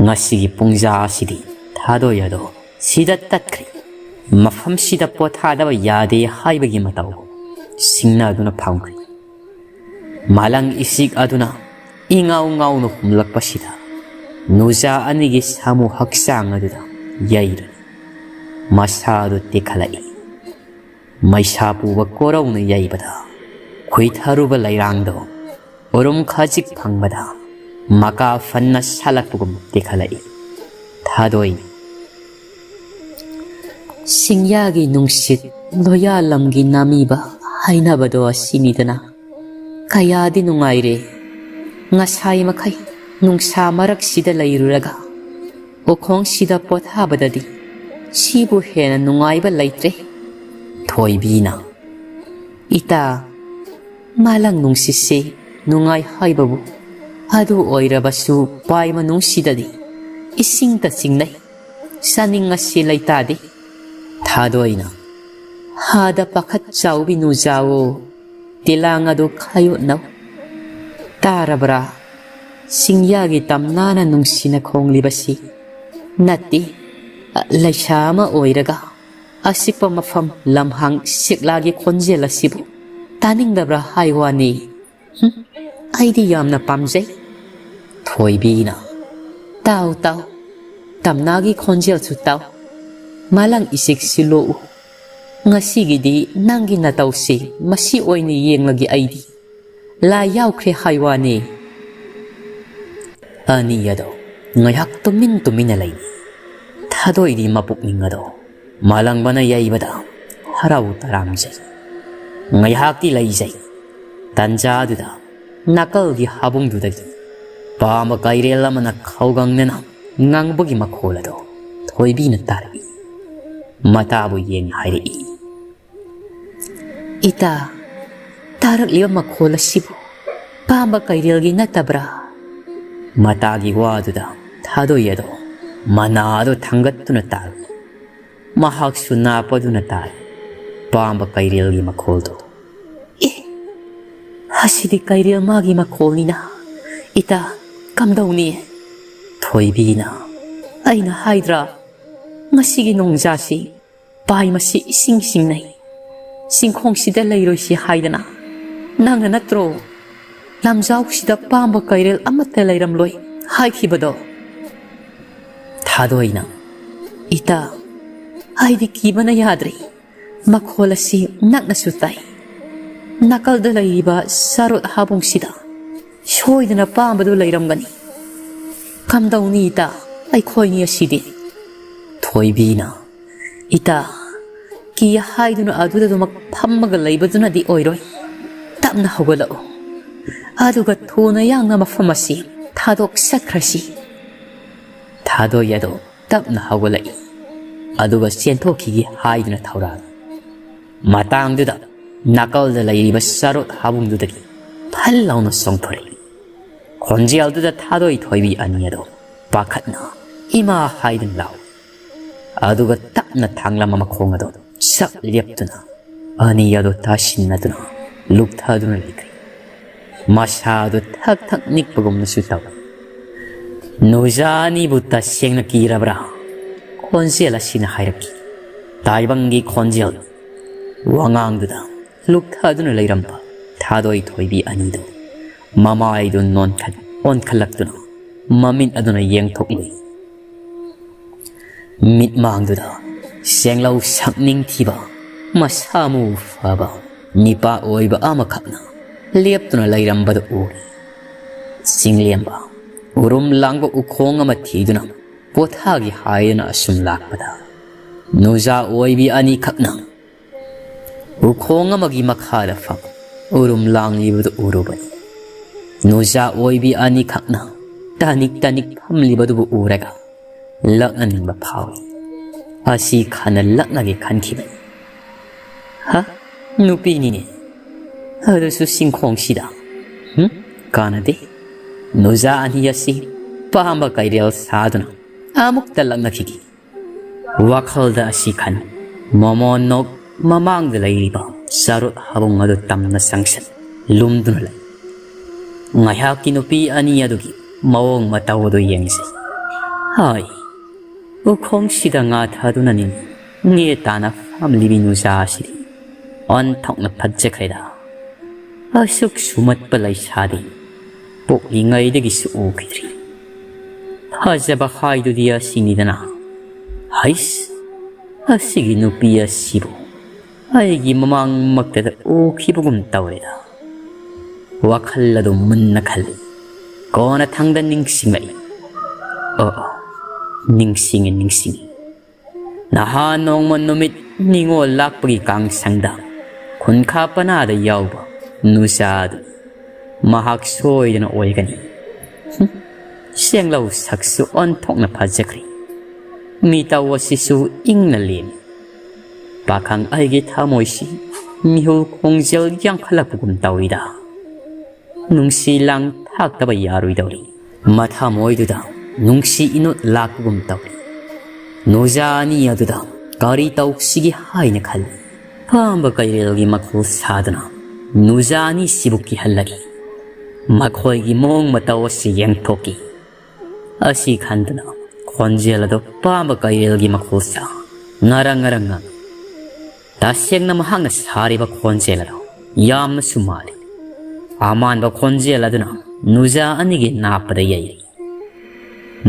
ꯉꯁꯤꯒꯤ ꯄꯨꯡꯖꯥ ꯑꯁꯤꯗꯤ ꯊꯥꯗꯣꯏ ꯑꯗꯣ ꯁꯤꯗ ꯇꯠꯈ꯭ꯔꯦ꯫ ꯃꯐꯝꯁꯤꯗ ꯄꯣꯊꯥꯗꯕ ꯌꯥꯗꯦ ꯍꯥꯏꯕꯒꯤ ꯃꯇꯧ ꯁꯤꯡꯅꯗꯨꯅ ꯐꯝꯈ꯭ꯔꯦ꯫ ꯃꯥꯂꯪ ꯏꯁꯤꯛ ꯑꯗꯨꯅ ꯏꯉꯥꯎ ꯉꯥꯎꯅ ꯍꯨꯝꯂꯛꯄꯁꯤꯗ ꯅꯨꯖꯥ ꯑꯅꯤꯒꯤ ꯁꯥꯃꯨ ꯍꯛꯆꯥꯡ ꯑꯗꯨꯗ ꯌꯩꯔꯅꯤ꯫ ꯃꯁꯥ ꯑꯗꯨ ꯇꯦꯛꯈꯠꯂꯛꯏ꯫ ꯃꯩꯁꯥ ꯄꯨꯕ ꯀꯣꯔꯧꯅ ꯌꯩꯕꯗ ꯈꯨꯏꯊꯔꯨꯕ ꯂꯩꯔꯥꯡꯗꯣ ꯎꯔꯨꯝ ꯈꯖꯤꯛ ꯐꯪꯕꯗ ꯃꯀꯥ ꯐꯟꯅ ꯁꯥꯠꯂꯛꯄꯒꯨꯝ ꯇꯦꯛꯈꯠꯂꯛꯏ꯫ ꯊꯥꯗꯣꯏꯅ, ꯁꯤꯡꯌꯥꯒꯤ ꯅꯨꯡꯁꯤꯠ, ꯂꯣꯌꯥꯂꯝꯒꯤ ꯅꯥꯃꯤꯕ ꯍꯥꯏꯅꯕꯗꯣ ꯑꯁꯤꯅꯤꯗꯅ꯫ ꯀꯌꯥꯗꯤ ꯅꯨꯡꯉꯥꯏꯔꯦ꯫ ꯉꯁꯥꯏ ꯃꯈꯩ ꯅꯨꯡꯁꯥ ꯃꯔꯛꯁꯤꯗ ꯂꯩꯔꯨꯔꯒ ꯎꯈꯣꯡꯁꯤꯗ ꯄꯣꯊꯥꯕꯗꯗꯤ ꯁꯤꯕꯨ ꯍꯦꯟꯅ ꯅꯨꯡꯉꯥꯏꯕ ꯂꯩꯇ꯭ꯔꯦ꯫ ꯊꯣꯏꯕꯤꯅ, ꯏꯇꯥ, ꯃꯥꯂꯪ ꯅꯨꯡꯁꯤꯠꯁꯤ ꯅꯨꯡꯉꯥꯏ ꯍꯥꯏꯕꯕꯨ, ꯑꯗꯨ ꯑꯣꯏꯔꯕꯁꯨ ꯄꯥꯏ ꯃꯅꯨꯡꯁꯤꯗꯗꯤ ꯏꯁꯤꯡꯇ ꯆꯤꯡꯅꯩ꯫ ꯆꯥꯅꯤꯡ ꯑꯁꯤ ꯂꯩꯇꯥꯗꯦ꯫ ꯊꯥꯗꯣꯏꯅ, ꯍꯥꯗ ꯄꯥꯈꯠ ꯆꯥꯎꯕꯤ ꯅꯨꯖꯥꯋꯣ, ꯇꯤꯂꯥꯡ ꯑꯗꯨ ꯈꯥꯌꯣꯠꯅꯧ꯫ ꯇꯥꯔꯕ꯭ꯔꯥ? ꯁꯤꯡꯌꯥꯒꯤ ꯇꯝꯅꯥꯅ ꯅꯨꯡꯁꯤꯅ ꯈꯣꯡꯂꯤꯕꯁꯤ ꯅꯠꯇꯦ, ꯂꯩꯁꯥ ꯑꯃ ꯑꯣꯏꯔꯒ ꯑꯆꯤꯛꯄ ꯃꯐꯝ ꯂꯝꯍꯥꯡ ꯁꯤꯛꯂꯥꯒꯤ ꯈꯣꯟꯖꯦꯜ ꯑꯁꯤꯕꯨ ꯇꯥꯅꯤꯡꯗꯕ꯭ꯔꯥ ꯍꯥꯏ ꯋꯥꯅꯤ꯫ ꯍꯨꯝ, ꯑꯩꯗꯤ ꯌꯥꯝꯅ ꯄꯥꯝꯖꯩ꯫ ꯊꯣꯏꯕꯤꯅ, ꯇꯥꯎ, ꯇꯥꯎ, ꯇꯝꯅꯥꯒꯤ ꯈꯣꯟꯖꯦꯜꯁꯨ ꯇꯥꯎ꯫ ꯃꯥꯂꯪ ꯏꯁꯤꯛ ꯁꯤꯜꯂꯣꯛꯎ꯫ ꯉꯁꯤꯒꯤꯗꯤ ꯅꯪꯒꯤ ꯅꯇꯧꯁꯤ ꯃꯁꯤ ꯑꯣꯏꯅ ꯌꯦꯡꯂꯒꯦ ꯑꯩꯗꯤ꯫ ꯂꯥꯏ ꯌꯥꯎꯈ꯭ꯔꯦ ꯍꯥꯏ ꯋꯥꯅꯤ꯫ ꯑꯅꯤ ꯑꯗꯣ ꯉꯥꯏꯍꯥꯛ ꯇꯨꯃꯤꯟ ꯇꯨꯃꯤꯟꯅ ꯂꯩ꯫ ꯊꯥꯗꯣꯏꯗꯤ ꯃꯄꯨꯛꯅꯤꯡ ꯑꯗꯣ ꯃꯥꯂꯪꯕꯅ ꯌꯩꯕꯗ ꯍꯔꯥꯎ ꯇꯔꯥꯝꯖꯩ꯫ ꯉꯥꯏꯍꯥꯛꯇꯤ ꯂꯩꯖꯩ꯫ ꯇꯟꯖꯥꯗꯨꯗ ꯅꯥꯀꯜꯒꯤ ꯍꯥꯕꯨꯡꯗꯨꯗꯒꯤ ꯄꯥꯝꯕ ꯀꯩꯔꯦꯜ ꯑꯃꯅ ꯈꯧꯒꯪꯅꯅ ꯉꯪꯕꯒꯤ ꯃꯈꯣꯜ ꯑꯗꯣ ꯊꯣꯏꯕꯤꯅ ꯇꯥꯔꯛꯏ꯫ ꯃꯇꯥꯕꯨ ꯌꯦꯡꯅ ꯍꯥꯏꯔꯛꯏ, "ꯏꯇꯥ, ꯇꯥꯔꯛꯂꯤꯕ ꯃꯈꯣꯜ ꯑꯁꯤꯕꯨ ꯄꯥꯝꯕ ꯀꯩꯔꯦꯜꯒꯤ ꯅꯠꯇꯕ꯭ꯔꯥ?" ꯃꯇꯥꯒꯤ ꯋꯥꯗꯨꯗ ꯊꯥꯗꯣꯏ ꯑꯗꯣ ꯃꯅꯥ ꯑꯗꯨ ꯊꯥꯡꯒꯠꯇꯨꯅ ꯇꯥꯔꯛꯏ꯫ ꯃꯍꯥꯛꯁꯨ ꯅꯥꯞꯄꯗꯨꯅ ꯇꯥꯏ ꯄꯥꯝꯕ ꯀꯩꯔꯦꯜꯒꯤ ꯃꯈꯣꯜꯗꯨ꯫ "ꯑꯦ, ꯑꯁꯤꯗꯤ ꯀꯩꯔꯦꯜ ꯃꯥꯒꯤ ꯃꯈꯣꯜꯅꯤꯅ꯫ ꯏꯇꯥ, ꯀꯝꯗꯧꯅꯤ?" ꯊꯣꯏꯕꯤꯅ, "ꯑꯩꯅ ꯍꯥꯏꯗ꯭ꯔꯥ, ꯉꯁꯤꯒꯤ ꯅꯣꯡꯖꯥꯁꯤ ꯄꯥꯏ ꯃꯁꯤ ꯏꯁꯤꯡ ꯁꯤꯡꯅꯩ꯫ ꯆꯤꯡꯈꯣꯡꯁꯤꯗ ꯂꯩꯔꯣꯏꯁꯤ ꯍꯥꯏꯗꯅ ꯅꯪꯅ ꯅꯠꯇ꯭ꯔꯣ ꯂꯝꯖꯥꯎꯁꯤꯗ ꯄꯥꯝꯕ ꯀꯩꯔꯦꯜ ꯑꯃꯠꯇ ꯂꯩꯔꯝꯂꯣꯏ ꯍꯥꯏꯈꯤꯕꯗꯣ?" ꯊꯥꯗꯣꯏꯅ, "ꯏꯇꯥ, ꯑꯩꯗꯤ ꯀꯤꯕꯅ ꯌꯥꯗ꯭ꯔꯦ꯫ ꯃꯈꯣꯜ ꯑꯁꯤ ꯅꯛꯅꯁꯨ ꯇꯥꯏ꯫ ꯅꯥꯀꯜꯗ ꯂꯩꯔꯤꯕ ꯆꯥꯔꯣꯠ ꯍꯥꯕꯨꯡꯁꯤꯗ ꯁꯣꯏꯗꯅ ꯄꯥꯝꯕꯗꯨ ꯂꯩꯔꯝꯒꯅꯤ꯫ ꯀꯝꯗꯧꯅꯤ ꯏꯇꯥ, ꯑꯩꯈꯣꯏꯅꯤ ꯑꯁꯤꯗꯤ?" ꯊꯣꯏꯕꯤꯅ, "ꯏꯇꯥ, ꯀꯤ ꯍꯥꯏꯗꯨꯅ ꯑꯗꯨꯗ ꯑꯗꯨꯃꯛ ꯐꯝꯃꯒ ꯂꯩꯕꯗꯨꯅꯗꯤ ꯑꯣꯏꯔꯣꯏ꯫ ꯇꯞꯅ ꯍꯧꯒꯠꯂꯛꯎ꯫ ꯑꯗꯨꯒ ꯊꯨꯅ ꯌꯥꯡꯅ ꯃꯐꯝ ꯑꯁꯤ ꯊꯥꯗꯣꯛꯆꯈ꯭ꯔꯁꯤ꯫" ꯊꯥꯗꯣꯏ ꯑꯗꯣ ꯇꯞꯅ ꯍꯧꯒꯠꯂꯛꯏ꯫ ꯑꯗꯨꯒ ꯆꯦꯟꯊꯣꯛꯈꯤꯒꯦ ꯍꯥꯏꯗꯨꯅ ꯊꯧꯔꯥꯡ꯫ ꯃꯇꯥꯡꯗꯨꯗ ꯅꯥꯀꯜꯗ ꯂꯩꯔꯤꯕ ꯆꯥꯔꯣꯠ ꯍꯥꯕꯨꯡꯗꯨꯗꯒꯤ ꯐꯜ ꯂꯥꯎꯅ ꯆꯣꯡꯊꯣꯔꯛꯏ꯫ ꯈꯣꯟꯖꯦꯜꯗꯨꯗ ꯊꯥꯗꯣꯏ ꯊꯣꯏꯕꯤ ꯑꯅꯤ ꯑꯗꯣ ꯄꯥꯈꯠꯅ "ꯏꯃꯥ" ꯍꯥꯏꯗꯨꯅ ꯂꯥꯎꯏ꯫ ꯑꯗꯨꯒ ꯇꯞꯅ ꯊꯥꯡꯂꯝꯕ ꯃꯈꯣꯡ ꯑꯗꯣ ꯆꯞ ꯂꯦꯞꯇꯨꯅ ꯑꯅꯤ ꯑꯗꯣ ꯇꯥꯁꯤꯟꯅꯗꯨꯅ ꯂꯨꯞꯊꯗꯨꯅ ꯂꯩꯈ꯭ꯔꯦ꯫ ꯃꯁꯥꯗꯨ ꯊꯛ ꯊꯛ ꯅꯤꯛꯄꯒꯨꯝꯅꯁꯨ ꯇꯧꯏ꯫ "ꯅꯨꯖꯥ ꯑꯅꯤꯕꯨ ꯇꯁꯦꯡꯅ ꯀꯤꯔꯕ꯭ꯔꯥ?" ꯈꯣꯟꯖꯦꯜ ꯑꯁꯤꯅ ꯍꯥꯏꯔꯛꯈꯤ꯫ ꯇꯥꯏꯕꯪꯒꯤ ꯈꯣꯟꯖꯦꯜ ꯋꯥꯉꯥꯡꯗꯨꯗ ꯂꯨꯞꯊꯗꯨꯅ ꯂꯩꯔꯝꯕ ꯊꯥꯗꯣꯏ ꯊꯣꯏꯕꯤ ꯑꯅꯤꯗꯨ ꯃꯃꯥꯏꯗꯨ ꯅꯣꯟꯈꯠ ꯑꯣꯟꯈꯠꯂꯛꯇꯨꯅ ꯃꯃꯤꯠ ꯑꯗꯨꯅ ꯌꯦꯡꯊꯣꯛꯂꯨꯏ꯫ ꯃꯤꯠꯃꯥꯡꯗꯨꯗ ꯁꯦꯡꯂꯧ ꯁꯛꯅꯤꯡꯊꯤꯕ, ꯃꯁꯥ ꯃꯎ ꯐꯕ ꯅꯤꯄꯥ ꯑꯣꯏꯕ ꯑꯃꯈꯛꯅ ꯂꯦꯞꯇꯨꯅ ꯂꯩꯔꯝꯕꯗꯨ ꯎꯔꯦ꯫ ꯆꯤꯡꯂꯦꯝꯕ ꯎꯔꯨꯝ ꯂꯥꯡꯕ ꯎꯈꯣꯡ ꯑꯃ ꯊꯤꯗꯨꯅ ꯄꯣꯊꯥꯒꯦ ꯍꯥꯏꯗꯨꯅ ꯑꯁꯨꯝ ꯂꯥꯛꯄꯗ, ꯅꯨꯖꯥ ꯑꯣꯏꯕꯤ ꯑꯅꯤꯈꯛꯅ ꯎꯈꯣꯡ ꯑꯃꯒꯤ ꯃꯈꯥꯗ ꯐꯝ ꯎꯔꯨꯝ ꯂꯥꯡꯂꯤꯕꯗꯨ ꯎꯔꯨꯕꯅꯤ꯫ ꯅꯨꯖꯥ ꯑꯣꯏꯕꯤ ꯑꯅꯤꯈꯛꯅ ꯇꯅꯤꯛ ꯇꯅꯤꯛ ꯐꯝꯂꯤꯕꯗꯨꯕꯨ ꯎꯔꯒ ꯂꯛꯅꯅꯤꯡꯕ ꯐꯥꯎꯏ꯫ ꯑꯁꯤ ꯈꯟꯅ ꯂꯛꯅꯒꯦ ꯈꯟꯈꯤꯕꯅꯤ꯫ "ꯍ, ꯅꯨꯄꯤꯅꯤꯅꯦ, ꯑꯗꯨꯁꯨ ꯆꯤꯡꯈꯣꯡꯁꯤꯗ꯫ ꯍꯨꯝ, ꯀꯥꯟꯅꯗꯦ꯫ ꯅꯨꯖꯥ ꯑꯅꯤ ꯑꯁꯤ ꯄꯥꯝꯕ ꯀꯩꯔꯦꯜ ꯁꯥꯗꯨꯅ ꯑꯃꯨꯛꯇ ꯂꯛꯅꯈꯤꯒꯦ꯫" ꯋꯥꯈꯜꯗ ꯑꯁꯤ ꯈꯟ, ꯃꯣꯃꯣꯟ ꯅꯣꯛ ꯃꯃꯥꯡꯗ ꯂꯩꯔꯤꯕ ꯆꯥꯔꯣꯠ ꯍꯥꯕꯨꯡ ꯑꯗꯨ ꯇꯝꯅ ꯆꯪꯁꯤꯟ ꯂꯨꯝꯗꯨꯅ ꯂꯩ꯫ ꯉꯥꯏꯍꯥꯛꯀꯤ ꯅꯨꯄꯤ ꯑꯅꯤ ꯑꯗꯨꯒꯤ ꯃꯑꯣꯡ ꯃꯇꯧ ꯑꯗꯨ ꯌꯦꯡꯁꯤ꯫ ꯍꯥꯏ, ꯎꯈꯣꯡꯁꯤꯗ ꯉꯥ ꯊꯥꯗꯨꯅꯅꯤ ꯅꯦ ꯇꯥꯅ ꯐꯝꯂꯤꯕꯤ ꯅꯨꯖꯥ ꯑꯁꯤꯗꯤ꯫ ꯑꯣꯟꯊꯣꯛꯅ ꯐꯖꯈ꯭ꯔꯦꯗ꯫ ꯑꯁꯨꯛ ꯁꯨꯃꯠꯄ ꯂꯩꯁꯥꯗꯤ ꯄꯣꯛꯂꯤꯉꯩꯗꯒꯤꯁꯨ ꯎꯈꯤꯗ꯭ꯔꯤ꯫ ꯐꯖꯕ ꯍꯥꯏꯗꯨꯗꯤ ꯑꯁꯤꯅꯤꯗꯅ꯫ ꯍꯩꯁ, ꯑꯁꯤꯒꯤ ꯅꯨꯄꯤ ꯑꯁꯤꯕꯨ ꯑꯩꯒꯤ ꯃꯃꯥꯡꯃꯛꯇꯗ ꯎꯈꯤꯕꯒꯨꯝ ꯇꯧꯔꯦꯗ꯫ ꯋꯥꯈꯜ ꯑꯗꯨ ꯃꯨꯟꯅ ꯈꯜꯂꯤ꯫ ꯀꯣꯟꯅꯊꯪꯗ ꯅꯤꯡꯁꯤꯡꯂꯛꯏ꯫ ꯑꯣ, ꯑꯣ, ꯅꯤꯡꯁꯤꯡꯉꯤ, ꯅꯤꯡꯁꯤꯡꯉꯤ꯫ ꯅꯍꯥꯟ ꯅꯣꯡꯃ ꯅꯨꯃꯤꯠ ꯅꯤꯉꯣꯜ ꯂꯥꯛꯄꯒꯤ ꯀꯥꯡꯁꯪꯗ ꯈꯨꯟꯈꯥ ꯄꯅꯥꯗ ꯌꯥꯎꯕ ꯅꯨꯖꯥꯗꯨ ꯃꯍꯥꯛ ꯁꯣꯏꯗꯅ ꯑꯣꯏꯒꯅꯤ꯫ ꯍꯨꯝ, ꯁꯦꯡꯂꯧ ꯁꯛꯁꯨ ꯑꯣꯟꯊꯣꯛꯅ ꯐꯖꯈ꯭ꯔꯦ꯫ ꯃꯤꯇꯧ ꯑꯁꯤꯁꯨ ꯏꯪꯅ ꯂꯦꯝꯃꯤ꯫ ꯄꯥꯈꯪ ꯑꯩꯒꯤ ꯊꯃꯣꯏꯁꯤ ꯃꯤꯍꯨꯜ ꯈꯣꯡꯖꯦꯜ ꯌꯥꯡꯈꯠꯂꯛꯄꯒꯨꯝ ꯇꯧꯏꯗ꯫ ꯅꯨꯡꯁꯤ ꯂꯥꯡ ꯊꯥꯛꯇꯕ ꯌꯥꯔꯣꯏꯗꯧꯔꯤ꯫ ꯃꯊꯃꯣꯏꯗꯨꯗ ꯅꯨꯡꯁꯤ ꯏꯅꯣꯠ ꯂꯥꯛꯄꯒꯨꯝ ꯇꯧꯔꯤ꯫ ꯅꯨꯖꯥ ꯑꯅꯤ ꯑꯗꯨꯗ ꯀꯔꯤ ꯇꯧꯁꯤꯒꯦ ꯍꯥꯏꯅ ꯈꯜꯂꯤ꯫ ꯄꯥꯝꯕ ꯀꯩꯔꯦꯜꯒꯤ ꯃꯈꯣꯜ ꯁꯥꯗꯨꯅ ꯅꯨꯖꯥ ꯑꯅꯤꯁꯤꯕꯨ ꯀꯤꯍꯜꯂꯒꯦ꯫ ꯃꯈꯣꯏꯒꯤ ꯃꯑꯣꯡ ꯃꯇꯧ ꯑꯁꯤ ꯌꯦꯡꯊꯣꯛꯀꯦ꯫ ꯑꯁꯤ ꯈꯟꯗꯨꯅ ꯈꯣꯟꯖꯦꯜ ꯑꯗꯨ ꯄꯥꯝꯕ ꯀꯩꯔꯦꯜꯒꯤ ꯃꯈꯣꯜ ꯁꯥ ꯉꯔꯪ ꯉꯔꯪ ꯉꯪꯏ꯫ ꯇꯁꯦꯡꯅ ꯃꯍꯥꯛꯅ ꯁꯥꯔꯤꯕ ꯈꯣꯟꯖꯦꯜ ꯑꯗꯨ ꯌꯥꯝꯅꯁꯨ ꯃꯥꯜꯂꯤ꯫ ꯑꯃꯥꯟꯕ ꯈꯣꯟꯖꯦꯜ ꯑꯗꯨꯅ ꯅꯨꯖꯥ ꯑꯅꯤꯒꯤ ꯅꯥꯞꯄꯗ ꯌꯩꯔꯤ꯫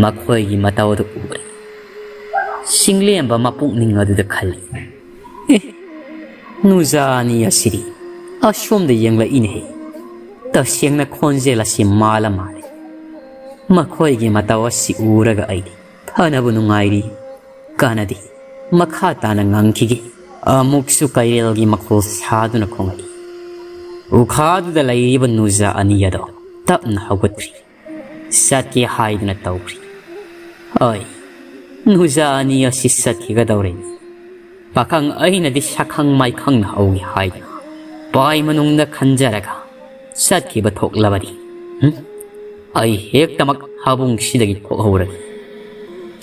ꯃꯈꯣꯏꯒꯤ ꯃꯇꯧ ꯑꯗꯨ ꯎꯔꯤ꯫ ꯆꯤꯡꯂꯦꯝꯕ ꯃꯄꯨꯛꯅꯤꯡ ꯑꯗꯨꯗ ꯈꯜꯂꯤ, "ꯑꯦ, ꯅꯨꯖꯥ ꯑꯅꯤ ꯑꯁꯤꯗꯤ ꯑꯁꯣꯝꯗ ꯌꯦꯡꯂꯛꯏꯅꯦꯍꯦ꯫ ꯇꯁꯦꯡꯅ ꯈꯣꯟꯖꯦꯜ ꯑꯁꯤ ꯃꯥꯜꯂ ꯃꯥꯜꯂꯦ꯫ ꯃꯈꯣꯏꯒꯤ ꯃꯇꯧ ꯑꯁꯤ ꯎꯔꯒ ꯑꯩꯗꯤ ꯐꯅꯕꯨ ꯅꯨꯡꯉꯥꯏꯔꯤ꯫ ꯀꯥꯟꯅꯗꯦ, ꯃꯈꯥ ꯇꯥꯅ ꯉꯥꯡꯈꯤꯒꯦ꯫" ꯑꯃꯨꯛꯁꯨ ꯀꯩꯔꯦꯜꯒꯤ ꯃꯈꯣꯜ ꯁꯥꯗꯨꯅ ꯈꯣꯡꯂꯛꯏ꯫ ꯎꯈꯥꯗꯨꯗ ꯂꯩꯔꯤꯕ ꯅꯨꯖꯥ ꯑꯅꯤ ꯑꯗꯣ ꯇꯞꯅ ꯍꯧꯒꯠꯈ꯭ꯔꯤ꯫ ꯆꯠꯀꯦ ꯍꯥꯏꯗꯨꯅ ꯇꯧꯈ꯭ꯔꯤ꯫ ꯑꯩ, ꯅꯨꯖꯥ ꯑꯅꯤ ꯑꯁꯤ ꯆꯠꯈꯤꯒꯗꯧꯔꯦ꯫ ꯄꯥꯈꯪ ꯑꯩꯅꯗꯤ ꯁꯛꯈꯪ ꯃꯥꯏꯈꯪꯅ ꯍꯧꯏ ꯍꯥꯏꯗꯨꯅ ꯄꯥꯏ ꯃꯅꯨꯡꯗ ꯈꯟꯖꯔꯒ ꯆꯠꯈꯤꯕ ꯊꯣꯛꯂꯕꯗꯤ, ꯍꯨꯝ? ꯑꯩ ꯍꯦꯛꯇꯃꯛ ꯍꯥꯕꯨꯡꯁꯤꯗꯒꯤ ꯊꯣꯛꯍꯧꯔꯒꯦ꯫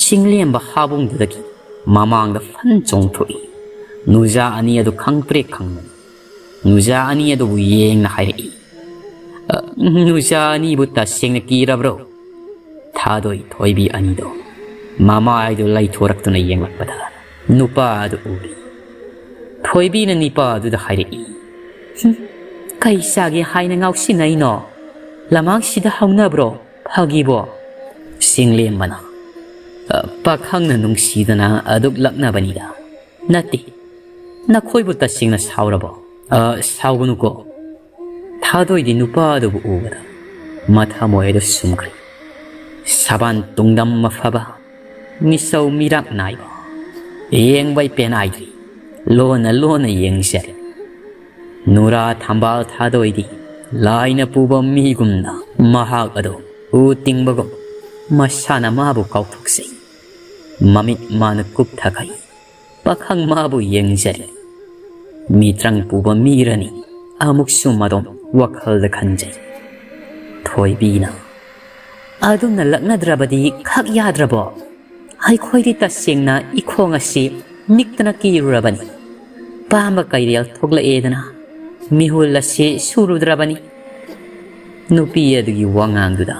ꯆꯤꯡꯂꯦꯝꯕ ꯍꯥꯕꯨꯡꯗꯨꯗꯒꯤ ꯃꯃꯥꯡꯗ ꯐꯟ ꯆꯣꯡꯊꯣꯛꯏ꯫ ꯅꯨꯖꯥ ꯑꯅꯤ ꯑꯗꯨ ꯈꯪꯄ꯭ꯔꯦꯛ ꯈꯪꯕꯅꯤ꯫ ꯅꯨꯖꯥ ꯑꯅꯤ ꯑꯗꯨꯕꯨ ꯌꯦꯡꯅ ꯍꯥꯏꯔꯛꯏ, "ꯑ, ꯅꯨꯖꯥ ꯑꯅꯤꯕꯨ ꯇꯁꯦꯡꯅ ꯀꯤꯔꯕ꯭ꯔꯣ?" ꯊꯥꯗꯣꯏ ꯊꯣꯏꯕꯤ ꯑꯅꯤꯗꯣ ꯃꯃꯥꯏꯗꯨ ꯂꯩꯊꯣꯔꯛꯇꯨꯅ ꯌꯦꯡꯂꯛꯄꯗ ꯅꯨꯄꯥ ꯑꯗꯨ ꯎꯔꯤ꯫ ꯊꯣꯏꯕꯤꯅ ꯅꯤꯄꯥ ꯑꯗꯨꯗ ꯍꯥꯏꯔꯛꯏ, "ꯍꯨꯝ, ꯀꯩ ꯆꯥꯒꯦ ꯍꯥꯏꯅ ꯉꯥꯎꯁꯤꯟꯅꯩꯅꯣ? ꯂꯃꯥꯡꯁꯤꯗ ꯍꯧꯅꯕ꯭ꯔꯣ? ꯐꯥꯒꯤꯕꯣ?" ꯆꯤꯡꯂꯦꯝꯕꯅ, "ꯑ, ꯄꯥꯈꯪꯅ ꯅꯨꯡꯁꯤꯗꯅ ꯑꯗꯨꯛ ꯂꯛꯅꯕꯅꯤꯗ꯫ ꯅꯠꯇꯦ, ꯅꯈꯣꯏꯕꯨ ꯇꯁꯦꯡꯅ ꯁꯥꯎꯔꯕꯣ?" "ꯑ, ꯁꯥꯎꯒꯅꯨꯀꯣ꯫ ꯊꯥꯗꯣꯏꯗꯤ ꯅꯨꯄꯥꯗꯨꯕꯨ ꯎꯕꯗ ꯃꯊꯃꯣꯏ ꯑꯗꯨ ꯁꯨꯝꯈ꯭ꯔꯦ꯫ ꯁꯕꯥꯟ ꯇꯨꯡꯗꯝ ꯑꯐꯕ, ꯃꯤꯁꯧ ꯃꯤꯔꯥꯛ ꯅꯥꯏꯕ, ꯌꯦꯡꯕꯩ ꯄꯦꯟꯅꯥꯏꯗ꯭ꯔꯤ꯫ ꯂꯣꯟꯅ ꯂꯣꯟꯅ ꯌꯦꯡꯖꯔꯦ꯫ ꯅꯨꯔꯥ ꯊꯝꯕꯥꯜ ꯊꯥꯗꯣꯏꯗꯤ ꯂꯥꯏꯅ ꯄꯨꯕ ꯃꯤꯒꯨꯝꯅ ꯃꯍꯥꯛ ꯑꯗꯨ ꯎ ꯇꯤꯡꯕꯒꯨꯝ ꯃꯁꯥꯅ ꯃꯥꯕꯨ ꯀꯥꯎꯊꯣꯛꯆꯩ꯫ ꯃꯃꯤꯠ ꯃꯥꯅ ꯀꯨꯞꯊꯈꯩ ꯄꯥꯈꯪ ꯃꯥꯕꯨ ꯌꯦꯡꯖꯔꯦ꯫ ꯃꯤꯇ꯭ꯔꯪ ꯄꯨꯕ ꯃꯤꯔꯅꯤ ꯑꯃꯨꯛꯁꯨ ꯃꯗꯣꯝ ꯋꯥꯈꯜꯗ ꯈꯟꯖꯩ꯫ ꯊꯣꯏꯕꯤꯅ, "ꯑꯗꯨꯝꯅ ꯂꯛꯅꯗ꯭ꯔꯕꯗꯤ ꯈꯛ ꯌꯥꯗ꯭ꯔꯕꯣ? ꯑꯩꯈꯣꯏꯗꯤ ꯇꯁꯦꯡꯅ ꯏꯈꯣꯡ ꯑꯁꯤ ꯅꯤꯛꯇꯅ ꯀꯤꯔꯨꯔꯕꯅꯤ꯫ ꯄꯥꯝꯕ ꯀꯩꯔꯦꯜ ꯊꯣꯛꯂꯛꯑꯦꯗꯅ ꯃꯤꯍꯨꯜ ꯑꯁꯤ ꯁꯨꯔꯨꯗ꯭ꯔꯕꯅꯤ꯫" ꯅꯨꯄꯤ ꯑꯗꯨꯒꯤ ꯋꯥꯉꯥꯡꯗꯨꯗ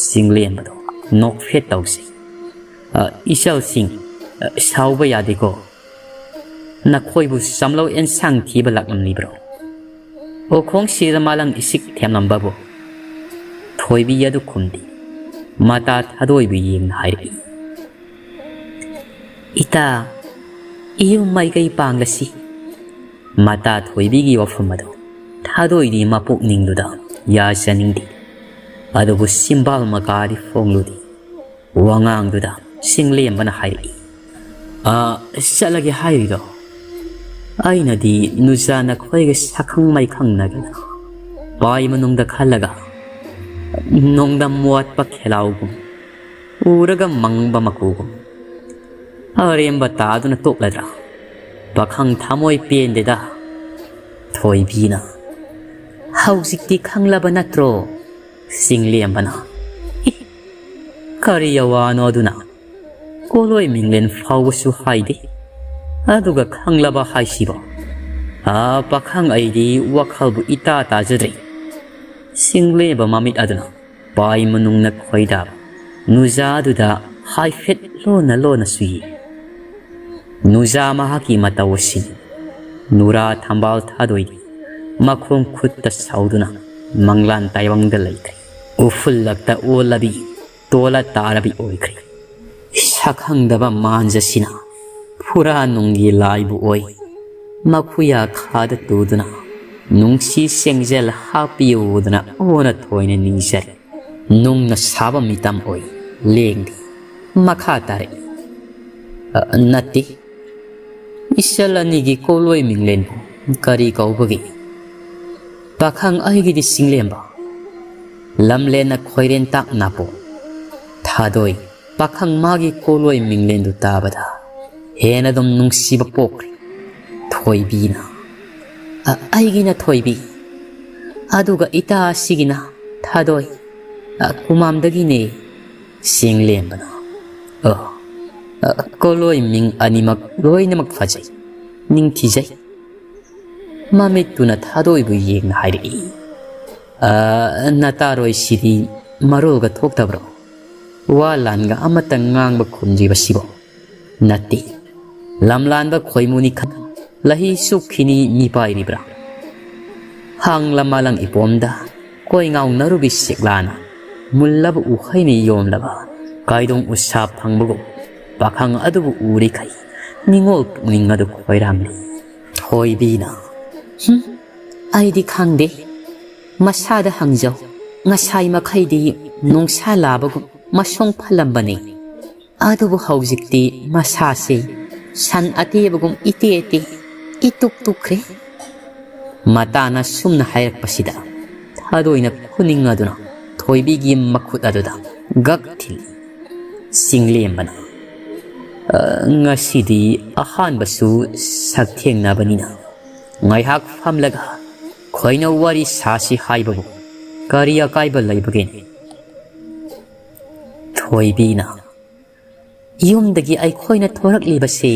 ꯆꯤꯡꯂꯦꯝꯕꯗꯣ ꯅꯣꯛꯐꯦꯠ ꯇꯧꯖꯩ꯫ "ꯑ, ꯏꯆꯜꯁꯤꯡ, ꯑ, ꯁꯥꯎꯕ ꯌꯥꯗꯦꯀꯣ꯫ ꯅꯈꯣꯏꯕꯨ ꯆꯝꯂꯧ ꯑꯦꯟꯁꯥꯡ ꯊꯤꯕ ꯂꯥꯛꯂꯝꯂꯤꯕ꯭ꯔꯣ?" ꯎꯈꯣꯡꯁꯤꯗ ꯃꯥꯂꯪ ꯏꯁꯤꯛ ꯊꯦꯝꯂꯝꯕꯕꯨ ꯊꯣꯏꯕꯤ ꯑꯗꯨ ꯈꯨꯝꯗꯦ꯫ ꯃꯇꯥ ꯊꯥꯗꯣꯏꯕꯨ ꯌꯦꯡꯅ ꯍꯥꯏꯔꯛꯏ꯫ "ꯏꯇꯥ, ꯏꯌꯨꯝ ꯃꯥꯏꯀꯩ ꯄꯥꯡꯂꯁꯤ꯫" ꯃꯇꯥ ꯊꯣꯏꯕꯤꯒꯤ ꯋꯥꯐꯝ ꯑꯗꯨ ꯊꯥꯗꯣꯏꯗꯤ ꯃꯄꯨꯛꯅꯤꯡꯗꯨꯗ ꯌꯥꯖꯅꯤꯡꯗꯦ꯫ ꯑꯗꯨꯕꯨ ꯁꯤꯝꯕꯥꯜ ꯃꯀꯥꯗꯤ ꯐꯣꯡꯂꯨꯗꯦ꯫ ꯋꯥꯉꯥꯡꯗꯨꯗ ꯆꯤꯡꯂꯦꯝꯕꯅ ꯍꯥꯏꯔꯛꯏ, "ꯑ, ꯆꯠꯂꯒꯦ ꯍꯥꯏꯔꯤꯔꯣ? ꯑꯩꯅꯗꯤ ꯅꯨꯖꯥ ꯅꯈꯣꯏꯒ ꯁꯛꯈꯪ ꯃꯥꯏꯈꯪꯅꯒꯦꯅ ꯄꯥꯏ ꯃꯅꯨꯡꯗ ꯈꯜꯂꯒ ꯅꯣꯡꯗꯝ ꯋꯥꯠꯄ ꯈꯦꯂꯥꯎꯒꯨꯝ, ꯎꯔꯒ ꯃꯪꯕ ꯃꯀꯨꯒꯨꯝ ꯑꯔꯦꯝꯕ ꯇꯥꯗꯨꯅ ꯇꯣꯛꯂꯗ꯭ꯔꯥ? ꯄꯥꯈꯪ ꯊꯃꯣꯏ ꯄꯦꯟꯗꯦꯗ꯫" ꯊꯣꯏꯕꯤꯅ, "ꯍꯧꯖꯤꯛꯇꯤ ꯈꯪꯂꯕ ꯅꯠꯇ꯭ꯔꯣ?" ꯆꯤꯡꯂꯦꯝꯕꯅ, "ꯏ, ꯀꯔꯤ ꯑꯋꯥꯅꯣ ꯑꯗꯨꯅ? ꯀꯣꯂꯣꯏ ꯃꯤꯡꯂꯦꯟ ꯐꯥꯎꯕꯁꯨ ꯍꯥꯏꯗꯦ, ꯑꯗꯨꯒ ꯈꯪꯂꯕ ꯍꯥꯏꯁꯤꯕꯣ? ꯑꯥ, ꯄꯥꯈꯪ ꯑꯩꯗꯤ ꯋꯥꯈꯜꯕꯨ ꯏꯇꯥ ꯇꯥꯖꯗ꯭ꯔꯦ꯫" ꯆꯤꯡꯂꯦꯝꯕ ꯃꯃꯤꯠ ꯑꯗꯨꯅ ꯄꯥꯏ ꯃꯅꯨꯡꯅ ꯈꯣꯏꯗꯥꯕ ꯅꯨꯖꯥꯗꯨꯗ ꯍꯥꯏꯐꯦꯠ ꯂꯣꯟꯅ ꯂꯣꯟꯅ ꯁꯨꯏ꯫ ꯅꯨꯖꯥ ꯃꯍꯥꯛꯀꯤ ꯃꯇꯧ ꯑꯁꯤꯅꯤ꯫ ꯅꯨꯔꯥ ꯊꯝꯕꯥꯜ ꯊꯥꯗꯣꯏꯗꯤ ꯃꯈꯣꯡ ꯈꯨꯠꯇ ꯁꯥꯎꯗꯨꯅ ꯃꯪꯂꯥꯟ ꯇꯥꯏꯕꯪꯗ ꯂꯩꯈ꯭ꯔꯦ꯫ ꯎꯐꯨꯜꯂꯛꯇ ꯑꯣꯜꯂꯕꯤ, ꯇꯣꯂ ꯇꯥꯔꯕꯤ ꯑꯣꯏꯈ꯭ꯔꯦ꯫ ꯁꯛꯈꯪꯗꯕ ꯃꯥꯟꯖꯁꯤꯅ ꯐꯨꯔꯥ ꯅꯨꯡꯒꯤ ꯂꯥꯏꯕꯨ ꯑꯣꯏ ꯃꯈꯨꯌꯥ ꯈꯥꯗ ꯇꯨꯗꯨꯅ ꯅꯨꯡꯁꯤ ꯁꯦꯡꯖꯦꯜ ꯍꯥꯞꯄꯤꯌꯨꯗꯅ ꯑꯣꯟꯅ ꯊꯣꯏꯅ ꯅꯤꯖꯔꯤ꯫ ꯅꯨꯡꯅ ꯁꯥꯕ ꯃꯤꯇꯝ ꯑꯣꯏ ꯂꯦꯡꯗꯦ꯫ ꯃꯈꯥ ꯇꯥꯔꯛꯏ꯫ "ꯑ, ꯅꯠꯇꯦ꯫ ꯏꯆꯜ ꯑꯅꯤꯒꯤ ꯀꯣꯂꯣꯏ ꯃꯤꯡꯂꯦꯟꯕꯨ ꯀꯔꯤ ꯀꯧꯕꯒꯦ? ꯄꯥꯈꯪ ꯑꯩꯒꯤꯗꯤ ꯆꯤꯡꯂꯦꯝꯕ, ꯂꯝꯂꯦꯟꯅ ꯈꯣꯏꯔꯦꯟ ꯇꯥꯛ ꯅꯥꯄꯣ꯫ ꯊꯥꯗꯣꯏ, ꯄꯥꯈꯪ ꯃꯥꯒꯤ ꯀꯣꯂꯣꯏ ꯃꯤꯡꯂꯦꯟꯗꯨ ꯇꯥꯕꯗ ꯍꯦꯟꯅ ꯑꯗꯨꯝ ꯅꯨꯡꯁꯤꯕ ꯄꯣꯛꯈ꯭ꯔꯦ꯫" ꯊꯣꯏꯕꯤꯅ, "ꯑ, ꯑꯩꯒꯤꯅ ꯊꯣꯏꯕꯤ, ꯑꯗꯨꯒ ꯏꯇꯥ ꯑꯁꯤꯒꯤꯅ ꯊꯥꯗꯣꯏ, ꯑ, ꯀꯨꯃꯥꯝꯗꯒꯤꯅꯦ꯫" ꯆꯤꯡꯂꯦꯝꯕꯅ, "ꯑ, ꯑ, ꯀꯣꯂꯣꯏ ꯃꯤꯡ ꯑꯅꯤꯃꯛ ꯂꯣꯏꯅꯃꯛ ꯐꯖꯩ, ꯅꯤꯡꯊꯤꯖꯩ꯫" ꯃꯃꯤꯠꯇꯨꯅ ꯊꯥꯗꯣꯏꯕꯨ ꯌꯦꯡꯅ ꯍꯥꯏꯔꯛꯏ, "ꯑ, ꯅꯇꯥꯔꯣꯏꯁꯤꯗꯤ ꯃꯔꯣꯜꯒ ꯊꯣꯛꯇꯕ꯭ꯔꯣ? ꯋꯥ ꯂꯥꯟꯒ ꯑꯃꯇ ꯉꯥꯡꯕ ꯈꯨꯝꯗ꯭ꯔꯤꯕꯁꯤꯕꯣ?" "ꯅꯠꯇꯦ, ꯂꯝꯂꯥꯟꯕ ꯈꯣꯏꯃꯨꯅꯤ ꯈꯟ ꯂꯍꯤ ꯆꯨꯞꯈꯤꯅꯤ ꯃꯤꯄꯥꯏꯔꯤꯕ꯭ꯔꯥ? ꯍꯥꯡꯂ ꯃꯥꯂꯪ ꯏꯄꯣꯝꯗ ꯀꯣꯏ ꯉꯥꯎꯅꯔꯨꯕꯤ ꯁꯤꯛꯂꯥꯅ ꯃꯨꯜꯂꯕ ꯎꯍꯩꯅ ꯌꯣꯝꯂꯕ ꯀꯥꯏꯗꯣꯡ ꯎꯁꯥ ꯐꯪꯕꯒꯨꯝ ꯄꯥꯈꯪ ꯑꯗꯨꯕꯨ ꯎꯔꯤꯈꯩ ꯅꯤꯡꯉꯣꯜ ꯄꯨꯛꯅꯤꯡ ꯑꯗꯨ ꯈꯣꯏꯔꯥꯡꯂꯤ꯫" ꯊꯣꯏꯕꯤꯅ, "ꯍꯨꯝ, ꯑꯩꯗꯤ ꯈꯪꯗꯦ꯫ ꯃꯁꯥꯗ ꯍꯪꯖꯧ꯫ ꯉꯁꯥꯏ ꯃꯈꯩꯗꯤ ꯅꯨꯡꯁꯥ ꯂꯥꯕꯒꯨꯝ ꯃꯁꯣꯡ ꯐꯜꯂꯝꯕꯅꯤ꯫ ꯑꯗꯨꯕꯨ ꯍꯧꯖꯤꯛꯇꯤ ꯃꯁꯥꯁꯦ ꯁꯟ ꯑꯇꯦꯕꯒꯨꯝ ꯏꯇꯦ ꯏꯇꯦ, ꯏꯇꯨꯛ ꯇꯨꯛꯈ꯭ꯔꯦ꯫" ꯃꯇꯥꯅ ꯁꯨꯝꯅ ꯍꯥꯏꯔꯛꯄꯁꯤꯗ ꯊꯥꯗꯣꯏꯅ ꯈꯨꯅꯤꯡ ꯑꯗꯨꯅ ꯊꯣꯏꯕꯤꯒꯤ ꯃꯈꯨꯠ ꯑꯗꯨꯗ ꯒꯛ ꯊꯤꯜꯂꯤ꯫ ꯆꯤꯡꯂꯦꯝꯕꯅ, "ꯑ, ꯉꯁꯤꯗꯤ ꯑꯍꯥꯟꯕꯁꯨ ꯁꯛꯊꯦꯡꯅꯕꯅꯤꯅ ꯉꯥꯏꯍꯥꯛ ꯐꯝꯂꯒ ꯈꯣꯏꯅ ꯋꯥꯔꯤ ꯁꯥꯁꯤ ꯍꯥꯏꯕꯕꯨ ꯀꯔꯤ ꯑꯀꯥꯏꯕ ꯂꯩꯕꯒꯦꯅꯦ?" ꯊꯣꯏꯕꯤꯅ, "ꯌꯨꯝꯗꯒꯤ ꯑꯩꯈꯣꯏꯅ ꯊꯣꯔꯛꯂꯤꯕꯁꯦ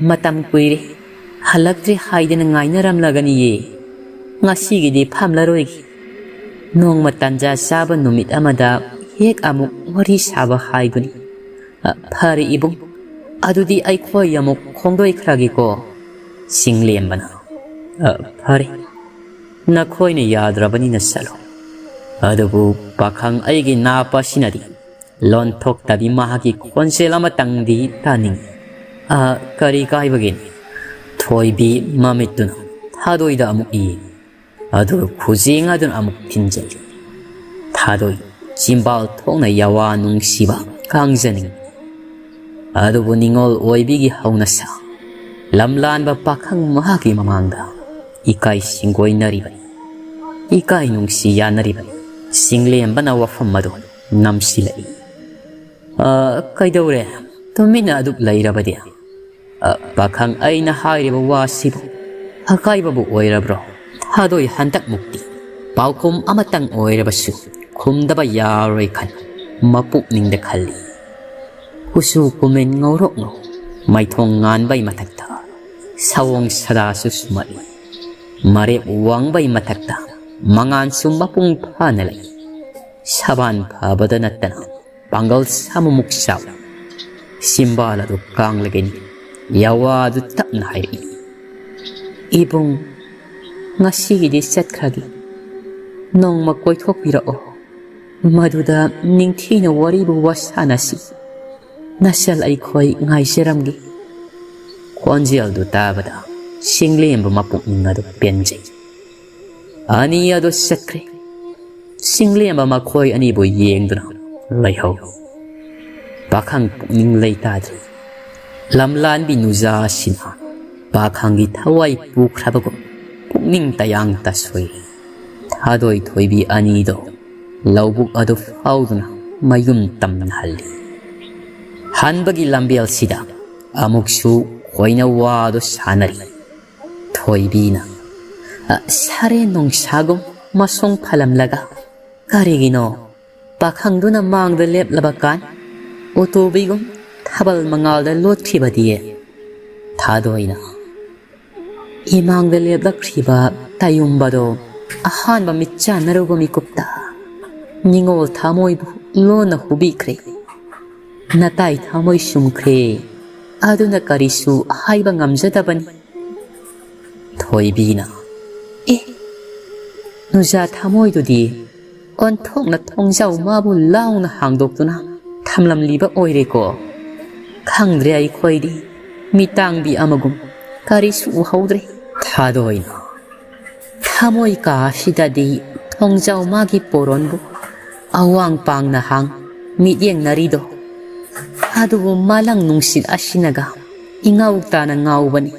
ꯃꯇꯝ ꯀꯨꯏꯔꯦ, ꯍꯜꯂꯛꯇ꯭ꯔꯦ ꯍꯥꯏꯗꯅ ꯉꯥꯏꯅꯔꯝꯂꯒꯅꯤꯌꯦ꯫ ꯉꯁꯤꯒꯤꯗꯤ ꯐꯝꯂꯔꯣꯏꯒꯦ꯫ ꯅꯣꯡꯃ ꯇꯥꯟꯖꯥ ꯆꯥꯕ ꯅꯨꯃꯤꯠ ꯑꯃꯗ ꯍꯦꯛ ꯑꯃꯨꯛ ꯋꯥꯔꯤ ꯁꯥꯕ ꯍꯥꯏꯗꯨꯅꯤ꯫ ꯑ, ꯐꯔꯦ ꯏꯕꯨꯡ, ꯑꯗꯨꯗꯤ ꯑꯩꯈꯣꯏ ꯑꯃꯨꯛ ꯈꯣꯡꯗꯣꯏꯈ꯭ꯔꯒꯦꯀꯣ꯫" ꯆꯤꯡꯂꯦꯝꯕꯅ, "ꯑ, ꯐꯔꯦ, ꯅꯈꯣꯏꯅ ꯌꯥꯗ꯭ꯔꯕꯅꯤꯅ ꯆꯠꯂꯣ꯫ ꯑꯗꯨꯕꯨ ꯄꯥꯈꯪ ꯑꯩꯒꯤ ꯅꯥꯞ ꯑꯁꯤꯅꯗꯤ ꯂꯣꯟꯊꯣꯛꯇꯕꯤ ꯃꯍꯥꯛꯀꯤ ꯈꯣꯟꯖꯦꯜ ꯑꯃꯇꯪꯗꯤ ꯇꯥꯅꯤꯡꯏ꯫ ꯑ, ꯀꯔꯤ ꯀꯥꯏꯕꯒꯦꯅꯦ?" ꯊꯣꯏꯕꯤ ꯃꯃꯤꯠꯇꯨꯅ ꯊꯥꯗꯣꯏꯗ ꯑꯃꯨꯛ ꯌꯦꯡꯏ꯫ ꯑꯗꯨꯒ ꯈꯨꯖꯦꯡ ꯑꯗꯨꯅ ꯑꯃꯨꯛ ꯊꯤꯟꯖꯜꯂꯤ꯫ ꯊꯥꯗꯣꯏ ꯆꯤꯝꯕꯥꯜ ꯊꯣꯛꯅ ꯌꯥꯋꯥ ꯅꯨꯡꯁꯤꯕ ꯀꯥꯡꯖꯅꯤꯡꯏ꯫ ꯑꯗꯨꯕꯨ ꯅꯤꯡꯉꯣꯜ ꯑꯣꯏꯕꯤꯒꯤ ꯍꯧꯅꯁꯥ, ꯂꯝꯂꯥꯟꯕ ꯄꯥꯈꯪ ꯃꯍꯥꯛꯀꯤ ꯃꯃꯥꯡꯗ ꯏꯀꯥꯏ ꯁꯤꯡꯒꯣꯏꯅꯔꯤꯕꯅꯤ꯫ ꯏꯀꯥꯏ ꯅꯨꯡꯁꯤ ꯌꯥꯅꯔꯤꯕꯅꯤ꯫ ꯆꯤꯡꯂꯦꯝꯕꯅ ꯋꯥꯐꯝ ꯑꯗꯨ ꯅꯝꯁꯤꯜꯂꯛꯏ꯫ "ꯑ, ꯀꯩꯗꯧꯔꯦ? ꯇꯨꯃꯤꯟꯅ ꯑꯗꯨꯛ ꯂꯩꯔꯕꯗꯤ?" "ꯑ, ꯄꯥꯈꯪ, ꯑꯩꯅ ꯍꯥꯏꯔꯤꯕ ꯋꯥꯁꯤꯕꯨ ꯑꯀꯥꯏꯕꯕꯨ ꯑꯣꯏꯔꯕ꯭ꯔꯣ? ꯊꯥꯗꯣꯏ ꯍꯟꯗꯛꯃꯨꯛꯇꯤ ꯄꯥꯎꯈꯨꯝ ꯑꯃꯇꯪ ꯑꯣꯏꯔꯕꯁꯨ ꯈꯨꯝꯗꯕ ꯌꯥꯔꯣꯏ ꯈꯟ ꯃꯄꯨꯛꯅꯤꯡꯗ ꯈꯜꯂꯤ꯫ ꯀꯨꯆꯨ ꯀꯨꯃꯦꯟ ꯉꯧꯔꯣꯛ ꯉꯧ, ꯃꯥꯏꯊꯣꯡ ꯉꯥꯟꯕꯩ ꯃꯊꯛꯇ ꯁꯑꯣꯡ ꯁꯗꯥꯁꯨ ꯁꯨꯝꯃꯛꯏ꯫ ꯃꯔꯦꯞ ꯋꯥꯡꯕꯩ ꯃꯊꯛꯇ ꯃꯉꯥꯟꯁꯨ ꯃꯄꯨꯡ ꯐꯥꯅ ꯂꯩ꯫ ꯁꯕꯥꯟ ꯐꯕꯗ ꯅꯠꯇꯅ ꯄꯥꯡꯒꯜ ꯁꯥꯃꯨꯃꯨꯛ ꯆꯥꯎꯏ꯫ ꯆꯤꯝꯕꯥꯜ ꯑꯗꯨ ꯀꯥꯡꯂꯒꯅꯤ꯫ ꯌꯥꯋꯥꯗꯨ ꯇꯞꯅ ꯍꯥꯏꯔꯛꯏ, "ꯏꯕꯨꯡ, ꯉꯁꯤꯒꯤꯗꯤ ꯆꯠꯈ꯭ꯔꯒꯦ꯫ ꯅꯣꯡꯃ ꯀꯣꯏꯊꯣꯛꯄꯤꯔꯛꯑꯣ꯫ ꯃꯗꯨꯗ ꯅꯤꯡꯊꯤꯅ ꯋꯥꯔꯤꯕꯨ ꯋꯥꯁꯥꯅꯁꯤ꯫ ꯅꯆꯜ ꯑꯩꯈꯣꯏ ꯉꯥꯏꯖꯔꯝꯒꯦ꯫" ꯈꯣꯟꯖꯦꯜꯗꯨ ꯇꯥꯕꯗ ꯆꯤꯡꯂꯦꯝꯕ ꯃꯄꯨꯛꯅꯤꯡ ꯑꯗꯨ ꯄꯦꯟꯖꯩ꯫ ꯑꯅꯤ ꯑꯗꯨ ꯆꯠꯈ꯭ꯔꯦ꯫ ꯆꯤꯡꯂꯦꯝꯕ ꯃꯈꯣꯏ ꯑꯅꯤꯕꯨ ꯌꯦꯡꯗꯨꯅ ꯂꯩꯍꯧꯏ꯫ ꯄꯥꯈꯪ ꯄꯨꯛꯅꯤꯡ ꯂꯩꯇꯥꯗ꯭ꯔꯦ꯫ ꯂꯝꯂꯥꯟꯕꯤ ꯅꯨꯖꯥ ꯑꯁꯤꯅ ꯄꯥꯈꯪꯒꯤ ꯊꯋꯥꯏ ꯄꯨꯈ꯭ꯔꯕꯒꯨꯝ ꯄꯨꯛꯅꯤꯡ ꯇꯌꯥꯡ ꯇꯁꯣꯏꯔꯦ꯫ ꯊꯥꯗꯣꯏ ꯊꯣꯏꯕꯤ ꯑꯅꯤꯗꯣ ꯂꯧꯕꯨꯛ ꯑꯗꯨ ꯐꯥꯎꯗꯨꯅ ꯃꯌꯨꯝ ꯇꯝꯅꯍꯜꯂꯤ꯫ ꯍꯟꯕꯒꯤ ꯂꯝꯕꯦꯜꯁꯤꯗ ꯑꯃꯨꯛꯁꯨ ꯈꯣꯏꯅ ꯋꯥꯗꯨ ꯁꯥꯟꯅꯔꯤ꯫ ꯊꯣꯏꯕꯤꯅ, "ꯑ, ꯁꯥꯔꯦꯟ ꯅꯣꯡꯁꯥꯒꯨꯝ ꯃꯁꯣꯡ ꯐꯜꯂꯝꯂꯒ ꯀꯔꯤꯒꯤꯅꯣ ꯄꯥꯈꯪꯗꯨꯅ ꯃꯥꯡꯗ ꯂꯦꯞꯂꯕ ꯀꯥꯟ ꯎꯇꯨꯕꯤꯒꯨꯝ ꯊꯥꯕꯜ ꯃꯉꯥꯜꯗ ꯂꯣꯠꯈꯤꯕꯗꯤ?" ꯊꯥꯗꯣꯏꯅ, "ꯏꯃꯥꯡꯗ ꯂꯦꯞꯂꯛꯈ꯭ꯔꯤꯕ ꯇꯌꯨꯝꯕꯗꯣ ꯑꯍꯥꯟꯕ ꯃꯤꯠꯆꯥꯟꯅꯔꯨꯕ ꯃꯤꯀꯨꯞꯇ ꯅꯤꯡꯉꯣꯜ ꯊꯃꯣꯏꯕꯨ ꯂꯣꯟꯅ ꯍꯨꯕꯤꯈ꯭ꯔꯦ꯫ ꯅꯇꯥꯏ ꯊꯃꯣꯏ ꯁꯨꯝꯈ꯭ꯔꯦ꯫ ꯑꯗꯨꯅ ꯀꯔꯤꯁꯨ ꯍꯥꯏꯕ ꯉꯝꯖꯗꯕꯅꯤ꯫" ꯊꯣꯏꯕꯤꯅ, "ꯑꯦ, ꯅꯨꯖꯥ ꯊꯃꯣꯏꯗꯨꯗꯤ ꯑꯣꯟꯊꯣꯛꯅ ꯊꯣꯡꯖꯥꯎ ꯃꯥꯕꯨ ꯂꯥꯎꯅ ꯍꯥꯡꯗꯣꯛꯇꯨꯅ ꯊꯝꯂꯝꯂꯤꯕ ꯑꯣꯏꯔꯦꯀꯣ꯫ ꯈꯪꯗ꯭ꯔꯦ ꯑꯩꯈꯣꯏꯗꯤ, ꯃꯤꯇꯥꯡꯕꯤ ꯑꯃꯒꯨꯝ ꯀꯔꯤꯁꯨ ꯎꯍꯧꯗ꯭ꯔꯦ꯫" ꯊꯥꯗꯣꯏꯅ, ꯊꯃꯣꯏ ꯀꯥ ꯑꯁꯤꯗꯗꯤ ꯈꯣꯡꯖꯥꯎ ꯃꯥꯒꯤ ꯄꯣꯔꯣꯟꯕꯨ ꯑꯋꯥꯡ ꯄꯥꯡꯅ ꯍꯥꯡ ꯃꯤꯠꯌꯦꯡꯅꯔꯤꯗꯣ꯫ ꯑꯗꯨꯕꯨ ꯃꯥꯂꯪ ꯅꯨꯡꯁꯤꯠ ꯑꯁꯤꯅꯒ ꯏꯉꯥꯎ ꯇꯥꯅ ꯉꯥꯎꯕꯅꯤ꯫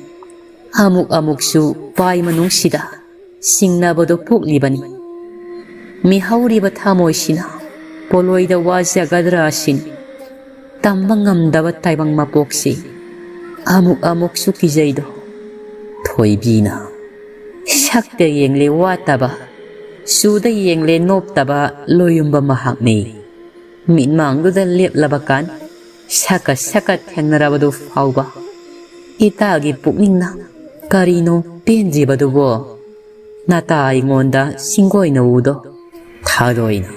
ꯑꯃꯨꯛ ꯑꯃꯨꯛꯁꯨ ꯄꯥꯏ ꯃꯅꯨꯡꯁꯤꯗ ꯁꯤꯡꯅꯕꯗꯣ ꯄꯣꯛꯂꯤꯕꯅꯤ꯫ ꯃꯤꯍꯧꯔꯤꯕ ꯊꯃꯣꯏꯁꯤꯅ ꯄꯣꯂꯣꯏꯗ ꯋꯥꯖꯒꯗ꯭ꯔꯥ ꯑꯁꯤꯅꯤ꯫ ꯇꯝꯕ ꯉꯝꯗꯕ ꯇꯥꯏꯕꯪ ꯃꯄꯣꯛꯁꯤ ꯑꯃꯨꯛ ꯑꯃꯨꯛꯁꯨ ꯀꯤꯖꯩꯗꯣ꯫ ꯊꯣꯏꯕꯤꯅ ꯁꯛꯇ ꯌꯦꯡꯂꯦ ꯋꯥꯠꯇꯕ, ꯆꯨꯗ ꯌꯦꯡꯂꯦ ꯅꯣꯞꯇꯕ ꯂꯣꯌꯨꯝꯕ ꯃꯍꯥꯛꯅꯤ꯫ ꯃꯤꯠꯃꯥꯡꯗꯨꯗ ꯂꯦꯞꯂꯕ ꯀꯥꯟ ꯁꯛꯀ ꯁꯛꯀ ꯊꯦꯡꯅꯔꯕꯗꯨ ꯐꯥꯎꯕ ꯏꯇꯥꯒꯤ ꯄꯨꯛꯅꯤꯡꯅ ꯀꯔꯤꯅꯣ ꯄꯦꯟꯗ꯭ꯔꯤꯕꯗꯨꯕꯣ? ꯅꯇꯥ ꯑꯩꯉꯣꯟꯗ ꯁꯤꯡꯒꯣꯏꯅ ꯎꯗꯣ꯫ ꯊꯥꯗꯣꯏꯅ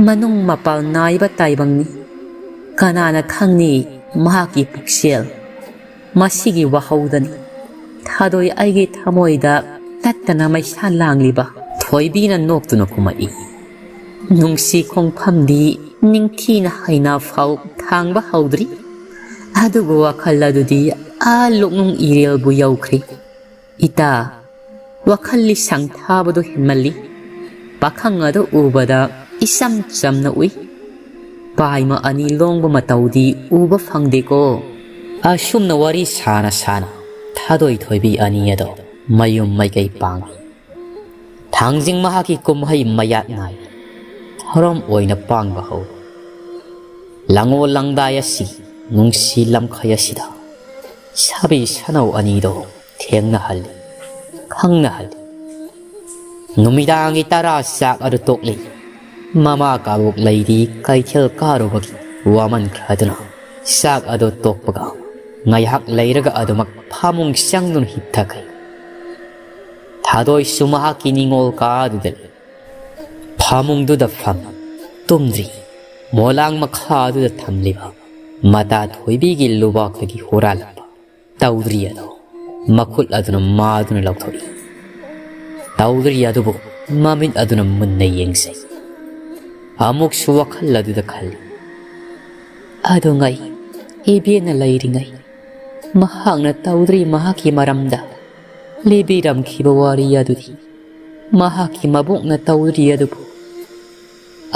ꯃꯅꯨꯡ ꯃꯄꯥꯜ ꯅꯥꯏꯕ ꯇꯥꯏꯕꯪꯅꯤ꯫ ꯀꯅꯥꯅ ꯈꯪꯅꯤ ꯃꯍꯥꯛꯀꯤ ꯄꯨꯛꯆꯦꯜ? ꯃꯁꯤꯒꯤ ꯋꯥꯍꯧꯗꯅꯤ ꯊꯥꯗꯣꯏ ꯑꯩꯒꯤ ꯊꯃꯣꯏꯗ ꯇꯠꯇꯅ ꯃꯩꯁꯥ ꯂꯥꯡꯂꯤꯕ꯫ ꯊꯣꯏꯕꯤꯅ ꯅꯣꯛꯇꯨꯅ ꯈꯨꯝꯃꯛꯏ, ꯅꯨꯡꯁꯤ ꯈꯣꯡꯐꯝꯗꯤ ꯅꯤꯡꯊꯤꯅ ꯍꯩꯅ ꯐꯥꯎ ꯊꯥꯡꯕ ꯍꯧꯗ꯭ꯔꯤ꯫ ꯑꯗꯨꯕꯨ ꯋꯥꯈꯜ ꯑꯗꯨꯗꯤ ꯑꯥ ꯂꯣꯛꯅꯨꯡ ꯏꯔꯦꯜꯕꯨ ꯌꯧꯈ꯭ꯔꯦ꯫ ꯏꯇꯥ, ꯋꯥꯈꯜ ꯂꯤꯁꯪ ꯊꯥꯕꯗꯨ ꯍꯦꯟꯃꯜꯂꯤ꯫ ꯄꯥꯈꯪ ꯑꯗꯨ ꯎꯕꯗ ꯏꯆꯝ ꯆꯝꯅ ꯎꯏ꯫ ꯄꯥꯏꯃ ꯑꯅꯤ ꯂꯣꯡꯕ ꯃꯇꯧꯗꯤ ꯎꯕ ꯐꯪꯗꯦꯀꯣ꯫ ꯑꯁꯨꯝꯅ ꯋꯥꯔꯤ ꯁꯥꯅ ꯁꯥꯅ ꯊꯥꯗꯣꯏ ꯊꯣꯏꯕꯤ ꯑꯅꯤ ꯑꯗꯣ ꯃꯌꯨꯝ ꯃꯥꯏꯀꯩ ꯄꯥꯡꯏ꯫ ꯊꯥꯡꯖꯤꯡ ꯃꯍꯥꯛꯀꯤ ꯀꯨꯝꯍꯩ ꯃꯌꯥꯠ ꯅꯥꯏ ꯊꯧꯔꯝ ꯑꯣꯏꯅ ꯄꯥꯡꯕ ꯍꯧꯏ꯫ ꯂꯪꯉꯣ ꯂꯪꯗꯥꯏ ꯑꯁꯤ ꯅꯨꯡꯁꯤ ꯂꯝꯈꯩ ꯑꯁꯤꯗ ꯁꯥꯕꯤ ꯁꯅꯧ ꯑꯅꯤꯗꯣ ꯊꯦꯡꯅꯍꯜꯂꯤ, ꯈꯪꯅꯍꯜꯂꯤ꯫ ꯅꯨꯃꯤꯗꯥꯡꯒꯤ ꯇꯔꯥ ꯆꯥꯛ ꯑꯗꯨ ꯇꯣꯛꯂꯤ꯫ ꯃꯃꯥ ꯀꯥꯕꯣꯛ ꯂꯩꯗꯤ ꯀꯩꯊꯦꯜ ꯀꯥꯔꯨꯕꯒꯤ ꯋꯥꯃꯟꯈ꯭ꯔꯗꯨꯅ ꯆꯥꯛ ꯑꯗꯨ ꯇꯣꯛꯄꯒ ꯉꯥꯏꯍꯥꯛ ꯂꯩꯔꯒ ꯑꯗꯨꯃꯛ ꯐꯃꯨꯡ ꯆꯪꯗꯨꯅ ꯍꯤꯞꯊꯈ꯭ꯔꯦ꯫ ꯊꯥꯗꯣꯏꯁꯨ ꯃꯍꯥꯛꯀꯤ ꯅꯤꯡꯉꯣꯜ ꯀꯥꯗꯨꯗ ꯂꯩ꯫ ꯐꯃꯨꯡꯗꯨꯗ ꯐꯝ ꯇꯨꯝꯗ꯭ꯔꯤ꯫ ꯃꯣꯂꯥꯡ ꯃꯈꯥꯗꯨꯗ ꯊꯝꯂꯤꯕ ꯃꯇꯥ ꯊꯣꯏꯕꯤꯒꯤ ꯂꯨꯕꯥꯛꯇꯒꯤ ꯍꯨꯔꯥꯜꯂꯛꯄ ꯇꯧꯗ꯭ꯔꯤ ꯑꯗꯨ ꯃꯈꯨꯠ ꯑꯗꯨꯅ ꯃꯥꯗꯨꯅ ꯂꯧꯊꯣꯛꯏ꯫ ꯇꯧꯗ꯭ꯔꯤ ꯑꯗꯨꯕꯨ ꯃꯃꯤꯠ ꯑꯗꯨꯅ ꯃꯨꯟꯅ ꯌꯦꯡꯖꯩ꯫ ꯑꯃꯨꯛꯁꯨ ꯋꯥꯈꯜ ꯑꯗꯨꯗ ꯈꯜꯂꯤ, ꯑꯗꯨꯉꯩ ꯏꯕꯦꯟꯅ ꯂꯩꯔꯤꯉꯩ ꯃꯍꯥꯛꯅ ꯇꯧꯗ꯭ꯔꯤ ꯃꯍꯥꯛꯀꯤ ꯃꯔꯝꯗ ꯂꯤꯕꯤꯔꯝꯈꯤꯕ ꯋꯥꯔꯤ ꯑꯗꯨꯗꯤ ꯃꯍꯥꯛꯀꯤ ꯃꯕꯣꯛꯅ ꯇꯧꯗ꯭ꯔꯤ ꯑꯗꯨꯕꯨ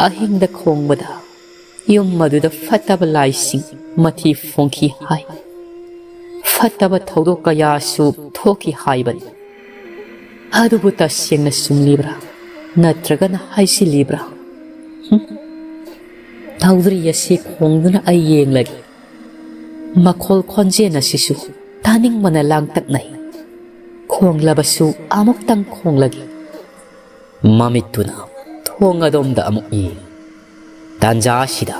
ꯑꯍꯤꯡꯗ ꯈꯣꯡꯕꯗ ꯌꯨꯝ ꯑꯗꯨꯗ ꯐꯠꯇꯕ ꯂꯥꯏꯁꯤꯡ ꯃꯊꯤ ꯐꯣꯡꯈꯤ ꯍꯥꯏ꯫ ꯐꯠꯇꯕ ꯊꯧꯗꯣꯛ ꯀꯌꯥꯁꯨ ꯊꯣꯛꯈꯤ ꯍꯥꯏꯕꯅꯤ꯫ ꯑꯗꯨꯕꯨ ꯇꯁꯦꯡꯅ ꯆꯨꯝꯂꯤꯕ꯭ꯔꯥ ꯅꯠꯇ꯭ꯔꯒꯅ ꯍꯥꯏꯖꯤꯜꯂꯤꯕ꯭ꯔꯥ? ꯍꯨꯝ꯫ ꯇꯧꯗ꯭ꯔꯤ ꯑꯁꯤ ꯈꯣꯡꯗꯨꯅ ꯑꯩ ꯌꯦꯡꯂꯒꯦ꯫ ꯃꯈꯣꯜ ꯈꯣꯟꯖꯦꯜ ꯑꯁꯤꯁꯨ ꯇꯥꯅꯤꯡꯕꯅ ꯂꯥꯡꯇꯛꯅꯩ꯫ ꯈꯣꯡꯂꯕꯁꯨ ꯑꯃꯨꯛꯇꯪ ꯈꯣꯡꯂꯒꯦ꯫ ꯃꯃꯤꯠꯇꯨꯅ ꯊꯣꯡ ꯑꯗꯣꯝꯗ ꯑꯃꯨꯛ ꯌꯦꯡ꯫ ꯇꯥꯟꯖꯥ ꯑꯁꯤꯗ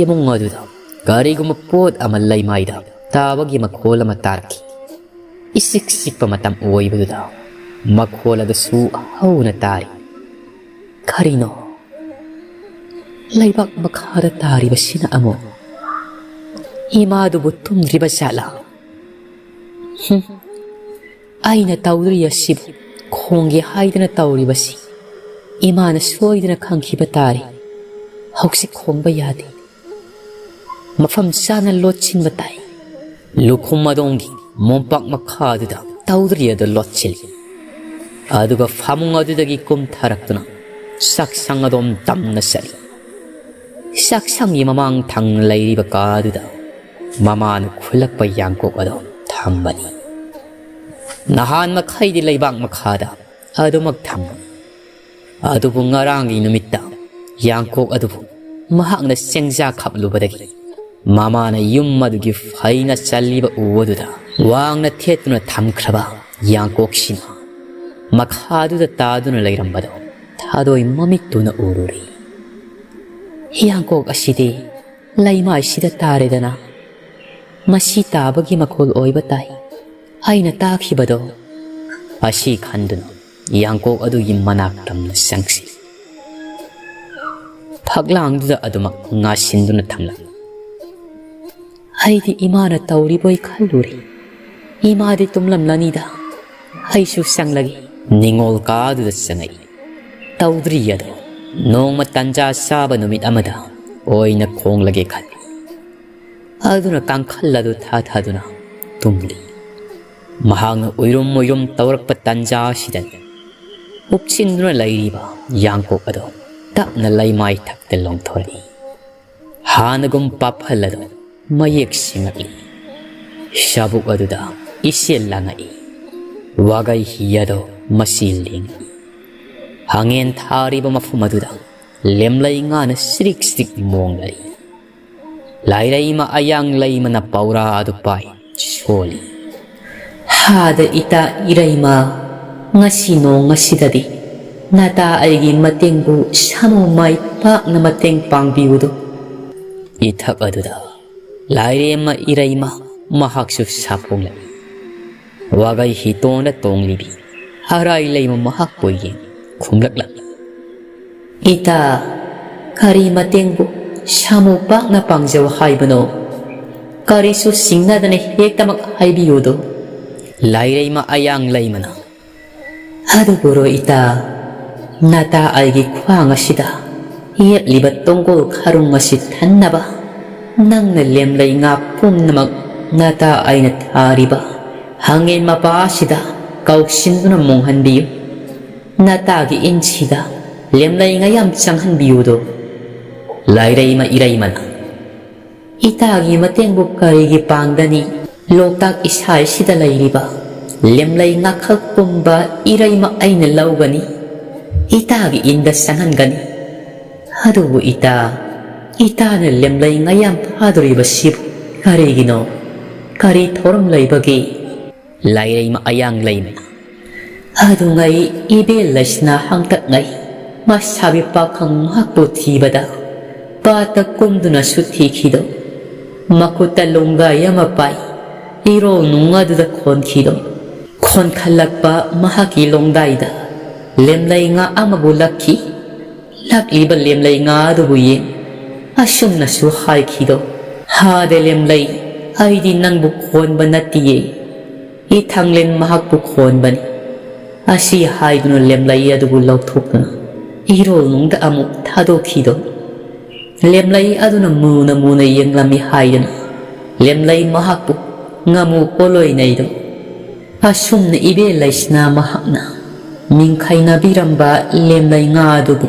ꯏꯃꯨꯡ ꯑꯗꯨꯗ ꯀꯔꯤꯒꯨꯝꯕ ꯄꯣꯠ ꯑꯃ ꯂꯩꯃꯥꯏꯗ ꯇꯥꯕꯒꯤ ꯃꯈꯣꯜ ꯑꯃ ꯇꯥꯔꯛꯈꯤ꯫ ꯏꯆꯤꯛ ꯆꯤꯛꯄ ꯃꯇꯝ ꯑꯣꯏꯕꯗꯨꯗ ꯃꯈꯣꯜ ꯑꯗꯨꯁꯨ ꯍꯧꯅ ꯇꯥꯔꯤ꯫ ꯀꯔꯤꯅꯣ? ꯂꯩꯕꯥꯛ ꯃꯈꯥꯗ ꯇꯥꯔꯤꯕꯁꯤꯅ ꯑꯃꯨꯛ ꯏꯃꯥꯗꯨꯕꯨ ꯇꯨꯝꯗ꯭ꯔꯤꯕ ꯖꯥꯠꯂꯥ? ꯍꯨꯝ, ꯑꯩꯅ ꯇꯧꯗ꯭ꯔꯤ ꯑꯁꯤꯕꯨ ꯈꯣꯡꯒꯦ ꯍꯥꯏꯗꯅ ꯇꯧꯔꯤꯕꯁꯤ ꯏꯃꯥꯅ ꯁꯣꯏꯗꯅ ꯈꯪꯈꯤꯕ ꯇꯥꯔꯦ꯫ ꯍꯧꯖꯤꯛ ꯈꯣꯡꯕ ꯌꯥꯗꯦ꯫ ꯃꯐꯝ ꯆꯥꯅ ꯂꯣꯠꯁꯤꯟꯕ ꯇꯥꯏ꯫ ꯂꯨꯈꯨꯝ ꯑꯗꯣꯝꯒꯤ ꯃꯣꯝꯄꯥꯛ ꯃꯈꯥꯗꯨꯗ ꯇꯧꯗ꯭ꯔꯤ ꯑꯗꯨ ꯂꯣꯠꯁꯤꯜꯂꯤ꯫ ꯑꯗꯨꯒ ꯐꯃꯨꯡ ꯑꯗꯨꯗꯒꯤ ꯀꯨꯝꯊꯔꯛꯇꯨꯅ ꯆꯥꯛꯁꯪ ꯑꯗꯣꯝ ꯇꯝꯅ ꯆꯠꯂꯤ꯫ ꯆꯥꯛꯁꯪꯒꯤ ꯃꯃꯥꯡ ꯊꯪꯅ ꯂꯩꯔꯤꯕ ꯀꯥꯗꯨꯗ ꯃꯃꯥꯅ ꯈꯨꯜꯂꯛꯄ ꯌꯥꯡꯀꯣꯛ ꯑꯗꯨ ꯊꯝꯕꯅꯤ꯫ ꯅꯍꯥꯟ ꯃꯈꯩꯗꯤ ꯂꯩꯕꯥꯛ ꯃꯈꯥꯗ ꯑꯗꯨꯃꯛ ꯊꯝꯕꯅꯤ꯫ ꯑꯗꯨꯕꯨ ꯉꯔꯥꯡꯒꯤ ꯅꯨꯃꯤꯠꯇ ꯌꯥꯡꯀꯣꯛ ꯑꯗꯨꯕꯨ ꯃꯍꯥꯛꯅ ꯆꯦꯡꯖꯥ ꯈꯞꯂꯨꯕꯗꯒꯤ ꯃꯃꯥꯅ ꯌꯨꯝ ꯑꯗꯨꯒꯤ ꯐꯩꯅ ꯆꯜꯂꯤꯕ ꯎ ꯑꯗꯨꯗ ꯋꯥꯡꯅ ꯊꯦꯠꯇꯨꯅ ꯊꯝꯈ꯭ꯔꯕ ꯌꯥꯡꯀꯣꯛꯁꯤꯅ ꯃꯈꯥꯗꯨꯗ ꯇꯥꯗꯨꯅ ꯂꯩꯔꯝꯕꯗꯨ ꯊꯥꯗꯣꯏ ꯃꯃꯤꯠꯇꯨꯅ ꯎꯔꯨꯔꯦ꯫ ꯌꯥꯡꯀꯣꯛ ꯑꯁꯤꯗꯤ ꯂꯩꯃꯥꯏꯁꯤꯗ ꯇꯥꯔꯦꯗꯅ, ꯃꯁꯤ ꯇꯥꯕꯒꯤ ꯃꯈꯣꯜ ꯑꯣꯏꯕ ꯇꯥꯏ꯫ ꯑꯩꯅ ꯇꯥꯈꯤꯕꯗꯣ ꯑꯁꯤ ꯈꯟꯗꯨꯅ ꯌꯥꯡꯀꯣꯛ ꯑꯗꯨꯒꯤ ꯃꯅꯥꯛ ꯇꯝꯅ ꯆꯪꯁꯤ꯫ ꯐꯛꯂꯥꯡꯗꯨꯗ ꯑꯗꯨꯃꯛ ꯉꯥꯁꯤꯟꯗꯨꯅ ꯊꯝꯂꯝꯃꯤ꯫ ꯑꯩꯗꯤ ꯏꯃꯥꯅ ꯇꯧꯔꯤꯕꯣꯏ ꯈꯜꯂꯨꯔꯦ꯫ ꯏꯃꯥꯗꯤ ꯇꯨꯝꯂꯝꯂꯅꯤꯗ꯫ ꯑꯩꯁꯨ ꯆꯪꯂꯒꯦ꯫ ꯅꯤꯡꯉꯣꯜ ꯀꯥꯗꯨꯗ ꯆꯪꯉꯛꯏ꯫ ꯇꯧꯗ꯭ꯔꯤ ꯑꯗꯣ ꯅꯣꯡꯃ ꯇꯟꯖꯥ ꯆꯥꯕ ꯅꯨꯃꯤꯠ ꯑꯃꯗ ꯑꯣꯏꯅ ꯈꯣꯡꯂꯒꯦ ꯈꯜꯂꯤ꯫ ꯑꯗꯨꯅ ꯀꯥꯡꯈꯜ ꯑꯗꯨ ꯊꯥꯊꯗꯨꯅ ꯇꯨꯝꯂꯤ꯫ ꯃꯍꯥꯛꯅ ꯎꯏꯔꯨꯝ ꯎꯏꯔꯨꯝ ꯇꯧꯔꯛꯄ ꯇꯥꯟꯖꯥ ꯑꯁꯤꯗ ꯎꯞꯁꯤꯟꯗꯨꯅ ꯂꯩꯔꯤꯕ ꯌꯥꯡꯀꯣꯛ ꯑꯗꯨ ꯇꯞꯅ ꯂꯩꯃꯥꯏ ꯊꯛꯇ ꯂꯣꯡꯊꯣꯔꯛꯏ꯫ ꯍꯥꯟꯅꯒꯨꯝ ꯄꯥꯐꯜ ꯑꯗꯨ ꯃꯌꯦꯛ ꯁꯦꯡꯉꯛꯂꯤ꯫ ꯁꯥꯕꯨꯛ ꯑꯗꯨꯗ ꯏꯆꯦꯜ ꯂꯥꯡꯉꯛꯏ꯫ ꯋꯥꯒꯩ ꯍꯤ ꯑꯗꯨ ꯃꯆꯤ ꯂꯦꯡꯉꯛꯏ꯫ ꯍꯪꯉꯦꯟ ꯊꯥꯔꯤꯕ ꯃꯐꯝ ꯑꯗꯨꯗ ꯂꯦꯝꯂꯩ ꯉꯥꯅ ꯁꯤꯔꯤꯛ ꯁꯤꯔꯤꯛ ꯃꯣꯡꯂꯔꯤ꯫ ꯂꯥꯏꯔꯩꯃ ꯑꯌꯥꯡ ꯂꯩꯃꯅ ꯄꯧꯔꯥ ꯑꯗꯨ ꯄꯥꯏ ꯁꯣꯜꯂꯤ꯫ ꯍꯥꯗ ꯏꯇꯥ ꯏꯔꯩꯃ, ꯉꯁꯤ ꯅꯣꯡ ꯑꯁꯤꯗꯗꯤ ꯅꯇꯥ ꯑꯩꯒꯤ ꯃꯇꯦꯡꯕꯨ ꯁꯥꯃꯨ ꯃꯥꯏ ꯄꯥꯛꯅ ꯃꯇꯦꯡ ꯄꯥꯡꯕꯤꯌꯨꯗꯣ꯫ ꯏꯊꯛ ꯑꯗꯨꯗ ꯂꯥꯏꯔꯦꯝꯃ ꯏꯔꯩꯃ ꯃꯍꯥꯛꯁꯨ ꯁꯥꯐꯣꯡꯂꯛꯏ꯫ ꯋꯥꯒꯩ ꯍꯤꯇꯣꯟꯗ ꯇꯣꯡꯂꯤꯕꯤ ꯑꯔꯥꯏ ꯂꯩꯃ ꯃꯍꯥꯛꯄꯨ ꯌꯦꯡ ꯈꯨꯝꯂꯛꯂꯝꯃꯤ꯫ ꯏꯇꯥ, ꯀꯔꯤ ꯃꯇꯦꯡꯕꯨ ꯁꯥꯃꯨ ꯄꯥꯛꯅ ꯄꯥꯡꯖꯧ ꯍꯥꯏꯕꯅꯣ? ꯀꯔꯤꯁꯨ ꯁꯤꯡꯅꯗꯅ ꯍꯦꯛꯇꯃꯛ ꯍꯥꯏꯕꯤꯌꯨꯗꯣ꯫ ꯂꯥꯏꯔꯩꯃ ꯑꯌꯥꯡ ꯂꯩꯃꯅ, ꯑꯗꯨꯕꯨꯔꯣ ꯏꯇꯥ, ꯅꯇꯥ ꯑꯩꯒꯤ ꯈ꯭ꯋꯥꯡ ꯑꯁꯤꯗ ꯌꯦꯠꯂꯤꯕ ꯇꯣꯡꯒꯣꯜ ꯈꯔꯨꯡ ꯑꯁꯤ ꯊꯟꯅꯕ ꯅꯪꯅ ꯂꯦꯝꯂꯩ ꯉꯥ ꯄꯨꯝꯅꯃꯛ ꯅꯇꯥ ꯑꯩꯅ ꯊꯥꯔꯤꯕ ꯍꯪꯉꯦꯟ ꯃꯄꯥ ꯑꯁꯤꯗ ꯀꯧꯁꯤꯟꯗꯨꯅ ꯃꯣꯡꯍꯟꯕꯤꯌꯨ꯫ ꯅꯇꯥꯒꯤ ꯏꯟꯁꯤꯗ ꯂꯦꯝꯂꯩ ꯉꯥ ꯌꯥꯝ ꯆꯪꯍꯟꯕꯤꯌꯨꯗꯣ꯫ ꯂꯥꯏꯔꯩꯃ ꯏꯔꯩꯃꯅ, ꯏꯇꯥꯒꯤ ꯃꯇꯦꯡꯕꯨ ꯀꯔꯤꯒꯤ ꯄꯥꯡꯒꯅꯤ? ꯂꯣꯛꯇꯥꯛ ꯏꯁꯥꯏꯁꯤꯗ ꯂꯩꯔꯤꯕ ꯂꯦꯝꯂꯩ ꯉꯥꯈꯛ ꯄꯨꯝꯕ ꯏꯔꯩꯃ ꯑꯩꯅ ꯂꯧꯒꯅꯤ, ꯏꯇꯥꯒꯤ ꯏꯟꯗ ꯆꯪꯍꯟꯒꯅꯤ꯫ ꯑꯗꯨꯕꯨ ꯏꯇꯥ, ꯏꯇꯥꯅ ꯂꯦꯝꯂꯩ ꯉꯥ ꯌꯥꯝ ꯐꯥꯗꯣꯔꯤꯕꯁꯤꯕꯨ ꯀꯔꯤꯒꯤꯅꯣ? ꯀꯔꯤ ꯊꯧꯔꯝ ꯂꯩꯕꯒꯦ? ꯂꯥꯏꯔꯩꯃ ꯑꯌꯥꯡ ꯂꯩꯃꯅ, ꯑꯗꯨꯉꯩ ꯏꯕꯦꯜ ꯂꯩꯁꯅꯥ ꯍꯥꯡꯇꯛꯉꯩ ꯃꯁꯥꯕꯤ ꯄꯥꯈꯪ ꯃꯍꯥꯛꯄꯨ ꯊꯤꯕꯗ ꯄꯥꯠꯇ ꯀꯨꯝꯗꯨꯅꯁꯨ ꯊꯤꯈꯤꯗꯣ꯫ ꯃꯈꯨꯠꯇ ꯂꯣꯡꯒꯥꯏ ꯑꯃ ꯄꯥꯏ ꯏꯔꯣꯜ ꯅꯨꯡ ꯑꯗꯨꯗ ꯈꯣꯟꯈꯤꯗꯣ꯫ ꯈꯣꯟꯈꯠꯂꯛꯄ ꯃꯍꯥꯛꯀꯤ ꯂꯣꯡꯗꯥꯏꯗ ꯂꯦꯝꯂꯩ ꯉꯥ ꯑꯃꯕꯨ ꯂꯛꯈꯤ꯫ ꯂꯥꯛꯂꯤꯕ ꯂꯦꯝꯂꯩ ꯉꯥ ꯑꯗꯨꯕꯨ ꯌꯦꯡ ꯑꯁꯨꯝꯅꯁꯨ ꯍꯥꯏꯈꯤꯗꯣ, ꯍꯥꯗꯦ ꯂꯦꯝꯂꯩ, ꯑꯩꯗꯤ ꯅꯪꯕꯨ ꯈꯣꯟꯕ ꯅꯠꯇꯤꯌꯦ, ꯏꯊꯪꯂꯦꯟ ꯃꯍꯥꯛꯄꯨ ꯈꯣꯟꯕꯅꯤ꯫ ꯑꯁꯤ ꯍꯥꯏꯗꯨꯅ ꯂꯦꯝꯂꯩ ꯑꯗꯨꯕꯨ ꯂꯧꯊꯣꯛꯇꯨꯅ ꯏꯔꯣꯜꯅꯨꯡꯗ ꯑꯃꯨꯛ ꯊꯥꯗꯣꯛꯈꯤꯗꯣ꯫ ꯂꯦꯝꯂꯩ ꯑꯗꯨꯅ ꯃꯨꯅ ꯃꯨꯅ ꯌꯦꯡꯂꯝꯃꯤ ꯍꯥꯏꯗꯨꯅ ꯂꯦꯝꯂꯩ ꯃꯍꯥꯛꯄꯨ ꯉꯥꯃꯨ ꯄꯣꯂꯣꯏꯅꯩꯗꯣ꯫ ꯑꯁꯨꯝꯅ ꯏꯕꯦ ꯂꯩꯁꯅꯥ ꯃꯍꯥꯛꯅ ꯅꯤꯡꯈꯥꯏꯅꯕꯤꯔꯝꯕ ꯂꯦꯝꯂꯩ ꯉꯥ ꯑꯗꯨꯕꯨ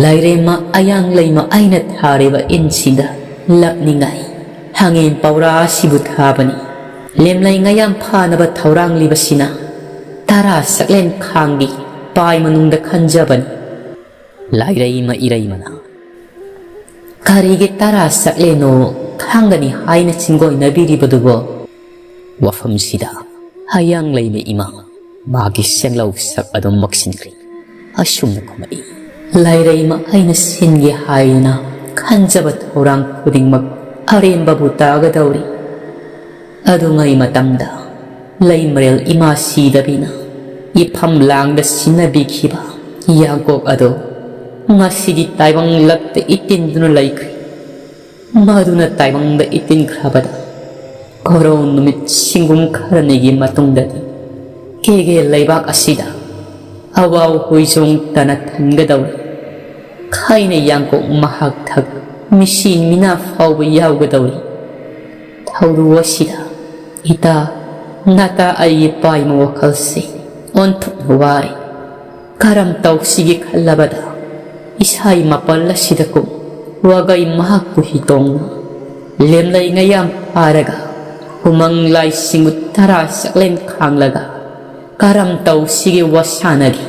ꯂꯥꯏꯔꯦꯝꯃ ꯑꯌꯥꯡ ꯂꯩꯃ ꯑꯩꯅ ꯊꯥꯔꯤꯕ ꯏꯟꯁꯤꯗ ꯂꯛꯅꯤꯡꯉꯥꯏ ꯍꯪꯉꯦꯟ ꯄꯧꯔꯥ ꯑꯁꯤꯕꯨ ꯊꯥꯕꯅꯤ꯫ ꯂꯦꯝꯂꯩ ꯉꯥꯌꯥꯝ ꯐꯥꯅꯕ ꯊꯧꯔꯥꯡꯂꯤꯕꯁꯤꯅ ꯇꯔꯥ ꯁꯛꯂꯦꯟ ꯈꯥꯡꯒꯤ ꯄꯥꯏ ꯃꯅꯨꯡꯗ ꯈꯟꯖꯕꯅꯤ꯫ ꯂꯥꯏꯔꯩꯃ ꯏꯔꯩꯃꯅ ꯀꯔꯤꯒꯤ ꯇꯔꯥ ꯁꯛꯂꯦꯟꯅꯣ ꯈꯥꯡꯒꯅꯤ ꯍꯥꯏꯅ ꯆꯤꯡꯒꯣꯏꯅꯕꯤꯔꯤꯕꯗꯨꯕꯣ? ꯋꯥꯐꯝꯁꯤꯗ ꯍꯌꯥꯡ ꯂꯩꯃ ꯏꯃꯥ ꯃꯥꯒꯤ ꯁꯦꯡꯂꯧ ꯁꯛ ꯑꯗꯨꯝ ꯃꯛꯁꯤꯟꯈ꯭ꯔꯤ꯫ ꯑꯁꯨꯝꯅ ꯈꯨꯝꯃꯛꯏ꯫ ꯂꯥꯏꯔꯩꯃ ꯑꯩꯅ ꯁꯤꯟꯒꯦ ꯍꯥꯏꯅ ꯈꯟꯖꯕ ꯊꯧꯔꯥꯡ ꯈꯨꯗꯤꯡꯃꯛ ꯑꯔꯦꯝꯕꯕꯨ ꯇꯥꯒꯗꯧꯔꯤ꯫ ꯑꯗꯨꯉꯩ ꯃꯇꯝꯗ ꯂꯩꯃꯔꯦꯜ ꯏꯃꯥ ꯁꯤꯗꯕꯤꯅ ꯏꯐꯝ ꯂꯥꯡꯗ ꯁꯤꯟꯅꯕꯤꯈꯤꯕ ꯌꯥꯡꯀꯣꯛ ꯑꯗꯣ ꯉꯁꯤꯗꯤ ꯇꯥꯏꯕꯪ ꯂꯛꯇ ꯏꯇꯤꯟꯗꯨꯅ ꯂꯩꯈ꯭ꯔꯦ꯫ ꯃꯗꯨꯅ ꯇꯥꯏꯕꯪꯗ ꯏꯇꯤꯟꯈ꯭ꯔꯕꯗ ꯀꯣꯔꯧ ꯅꯨꯃꯤꯠ ꯁꯤꯡꯒꯨꯝ ꯈꯔꯅꯤꯒꯤ ꯃꯇꯨꯡꯗꯗꯤ ꯀꯦꯒꯦ ꯂꯩꯕꯥꯛ ꯑꯁꯤꯗ ꯑꯋꯥꯎ ꯍꯨꯏꯖꯣꯡ ꯇꯅ ꯊꯟꯒꯗꯧꯔꯤ꯫ ꯈꯥꯏꯅ ꯌꯥꯡꯀꯣꯛ ꯃꯍꯥꯛ ꯊꯛ ꯃꯤꯁꯤ ꯃꯤꯅꯥ ꯐꯥꯎꯕ ꯌꯥꯎꯒꯗꯧꯔꯤ꯫ ꯊꯧꯗꯣꯛ ꯑꯁꯤꯗ ꯏꯇꯥ ꯅꯇꯥ ꯑꯩꯒꯤ ꯄꯥꯏꯃ ꯋꯥꯈꯜꯁꯤ ꯑꯣꯟꯊꯣꯛꯅ ꯋꯥꯏ꯫ ꯀꯔꯝ ꯇꯧꯁꯤꯒꯦ ꯈꯜꯂꯕꯗ ꯏꯁꯥꯒꯤ ꯃꯄꯜ ꯑꯁꯤꯗ ꯀꯨꯝ ꯋꯥꯒꯩ ꯃꯍꯥꯛꯄꯨ ꯍꯤꯇꯣꯡꯅ ꯂꯦꯝꯂꯩ ꯉꯌꯥꯝ ꯐꯥꯔꯒ ꯎꯃꯪ ꯂꯥꯏꯁꯤꯡꯕꯨ ꯇꯔꯥ ꯆꯥꯛꯂꯦꯟ ꯈꯥꯡꯂꯒ ꯀꯔꯝ ꯇꯧꯁꯤꯒꯦ ꯋꯥꯁꯥꯅꯒꯤ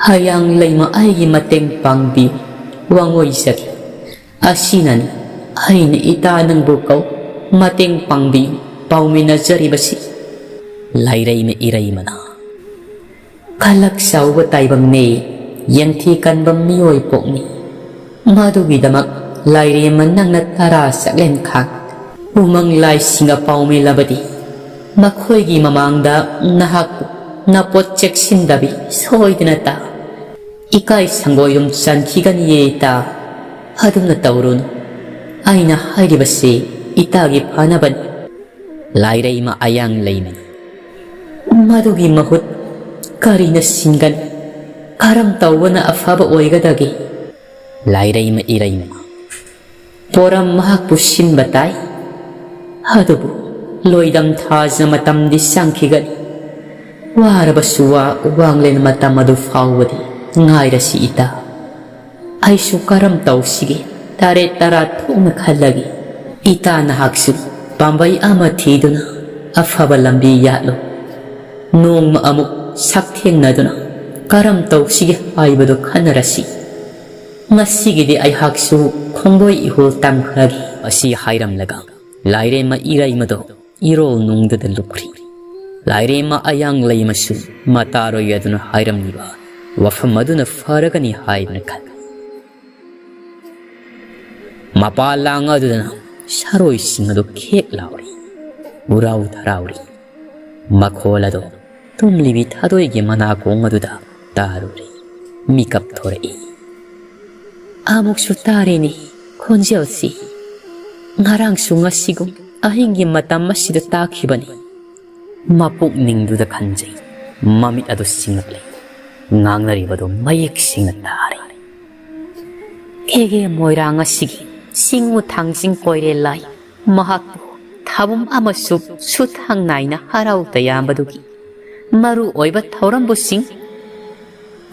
ꯍꯌꯥꯡ ꯂꯩꯃ ꯑꯩꯒꯤ ꯃꯇꯦꯡ ꯄꯥꯡꯕꯤꯌꯨ ꯋꯥꯉꯣꯏꯖꯒꯦ꯫ ꯑꯁꯤꯅꯅꯤ ꯑꯩꯅ ꯏꯇꯥ ꯅꯪꯕꯨ ꯀꯧ ꯃꯇꯦꯡ ꯄꯥꯡꯕꯤꯌꯨ ꯄꯥꯎꯃꯤꯟꯅꯖꯔꯤꯕꯁꯤ꯫ ꯂꯥꯏꯔꯩꯃ ꯏꯔꯩꯃꯅ ꯈꯂꯛ ꯆꯥꯎꯕ ꯇꯥꯏꯕꯪꯅꯦ ꯌꯦꯡꯊꯤ ꯀꯟꯕ ꯃꯤꯑꯣꯏ ꯄꯣꯛꯅꯤ꯫ ꯃꯗꯨꯒꯤꯗꯃꯛ ꯂꯥꯏꯔꯦꯝꯃ ꯅꯪꯅ ꯇꯔꯥ ꯆꯥꯛꯂꯦꯟ ꯈꯥꯛ ꯎꯃꯪ ꯂꯥꯏꯁꯤꯡꯒ ꯄꯥꯎꯃꯦꯜꯂꯕꯗꯤ ꯃꯈꯣꯏꯒꯤ ꯃꯃꯥꯡꯗ ꯅꯍꯥꯛꯄꯨ ꯅꯄꯣꯠ ꯆꯦꯛꯁꯤꯟꯗꯕꯤ ꯁꯣꯏꯗꯅ ꯇꯥ ꯏꯀꯥꯏ ꯁꯪꯒꯣꯏꯔꯨꯝ ꯆꯟꯈꯤꯒꯅꯤꯌꯦ ꯏꯇꯥ꯫ ꯑꯗꯨꯝꯅ ꯇꯧꯔꯨꯅꯨ꯫ ꯑꯩꯅ ꯍꯥꯏꯔꯤꯕꯁꯤ ꯏꯇꯥꯒꯤ ꯐꯅꯕꯅꯤ꯫ ꯂꯥꯏꯔꯩꯃ ꯑꯌꯥꯡ ꯂꯩꯃꯅꯤ꯫ ꯃꯗꯨꯒꯤ ꯃꯍꯨꯠ ꯀꯔꯤꯅ ꯁꯤꯟꯒꯅꯤ? ꯀꯔꯝ ꯇꯧꯕꯅ ꯑꯐꯕ ꯑꯣꯏꯒꯗꯒꯦ? ꯂꯥꯏꯔꯩꯃ ꯏꯔꯩꯃ ꯄꯣꯔꯝ ꯃꯍꯥꯛꯄꯨ ꯁꯤꯟꯕ ꯇꯥꯏ꯫ ꯑꯗꯨꯕꯨ ꯂꯣꯏꯗꯝ ꯊꯥꯖ ꯃꯇꯝꯗꯤ ꯆꯪꯈꯤꯒꯅꯤ꯫ ꯋꯥꯔꯕꯁꯨ ꯋꯥ ꯋꯥꯡꯂꯦꯟ ꯃꯇꯝ ꯑꯗꯨ ꯐꯥꯎꯕꯗꯤ ꯉꯥꯏꯔꯁꯤ ꯏꯇꯥ꯫ ꯑꯩꯁꯨ ꯀꯔꯝ ꯇꯧꯁꯤꯒꯦ? ꯇꯔꯦꯠ ꯇꯔꯥ ꯊꯣꯛꯅ ꯈꯜꯂꯒꯦ꯫ ꯏꯇꯥ ꯅꯍꯥꯛꯁꯨ ꯄꯥꯝꯕꯩ ꯑꯃ ꯊꯤꯗꯨꯅ ꯑꯐꯕ ꯂꯝꯕꯤ ꯌꯥꯠꯂꯨ꯫ ꯅꯣꯡꯃ ꯑꯃꯨꯛ ꯁꯛꯊꯦꯡꯅꯗꯨꯅ ꯀꯔꯝ ꯇꯧꯁꯤꯒꯦ ꯍꯥꯏꯕꯗꯨ ꯈꯟꯅꯔꯁꯤ꯫ ꯉꯁꯤꯒꯤꯗꯤ ꯑꯩꯍꯥꯛꯁꯨ ꯈꯣꯡꯕꯣꯏ ꯏꯍꯨꯜ ꯇꯝꯈ꯭ꯔꯒꯦ꯫ ꯑꯁꯤ ꯍꯥꯏꯔꯝꯂꯒ ꯂꯥꯏꯔꯦꯝꯃ ꯏꯔꯩꯃꯗꯣ ꯏꯔꯣꯜ ꯅꯨꯡꯗꯨꯗ ꯂꯨꯞꯈ꯭ꯔꯤ꯫ ꯂꯥꯏꯔꯦꯝꯃ ꯑꯌꯥꯡ ꯂꯩꯃꯁꯨ ꯃꯇꯥꯔꯣꯏ ꯑꯗꯨꯅ ꯍꯥꯏꯔꯝꯂꯤꯕ ꯋꯥꯐꯝ ꯑꯗꯨꯅ ꯐꯔꯒꯅꯤ ꯍꯥꯏꯗꯨꯅ ꯈꯜꯂꯤ꯫ ꯃꯄꯥ ꯂꯥꯡ ꯑꯗꯨꯗꯅ ꯁꯥꯔꯣꯏꯁꯤꯡ ꯑꯗꯨ ꯈꯦꯛ ꯂꯥꯎꯔꯤ, ꯎꯔꯥꯎ ꯊꯔꯥꯎꯔꯤ꯫ ꯃꯈꯣꯜ ꯑꯗꯨ ꯇꯨꯝꯂꯤꯕꯤ ꯊꯥꯗꯣꯏꯒꯤ ꯃꯅꯥꯀꯣꯡ ꯑꯗꯨꯗ ꯇꯥꯔꯨꯔꯦ꯫ ꯃꯤꯀꯞ ꯊꯣꯔꯛꯏ꯫ ꯑꯃꯨꯛꯁꯨ ꯇꯥꯔꯦꯅꯦ ꯈꯣꯟꯖꯦꯜꯁꯤ꯫ ꯉꯔꯥꯡꯁꯨ ꯉꯁꯤꯒꯨꯝ ꯑꯍꯤꯡꯒꯤ ꯃꯇꯝ ꯑꯁꯤꯗ ꯇꯥꯈꯤꯕꯅꯤ꯫ ꯃꯄꯨꯛꯅꯤꯡꯗꯨꯗ ꯈꯟꯖꯩ꯫ ꯃꯃꯤꯠ ꯑꯗꯨ ꯁꯤꯡꯂꯛꯂꯦ꯫ ꯉꯥꯡꯅꯔꯤꯕꯗꯨ ꯃꯌꯦꯛ ꯁꯦꯡꯅ ꯇꯥꯔꯦ꯫ ꯀꯦꯒꯦ ꯃꯣꯏꯔꯥꯡ ꯑꯁꯤꯒꯤ ꯆꯤꯡꯉꯨ ꯊꯥꯡꯖꯤꯡ ꯀꯣꯏꯔꯦꯜ ꯂꯥꯏ꯫ ꯃꯍꯥꯛꯄꯨ ꯊꯥꯕꯨꯝ ꯑꯃꯁꯨ ꯁꯨꯊꯥꯡ ꯅꯥꯏꯅ ꯍꯔꯥꯎ ꯇꯌꯥꯝꯕꯗꯨꯒꯤ ꯃꯔꯨ ꯑꯣꯏꯕ ꯊꯧꯔꯝꯕꯨꯁꯤꯡ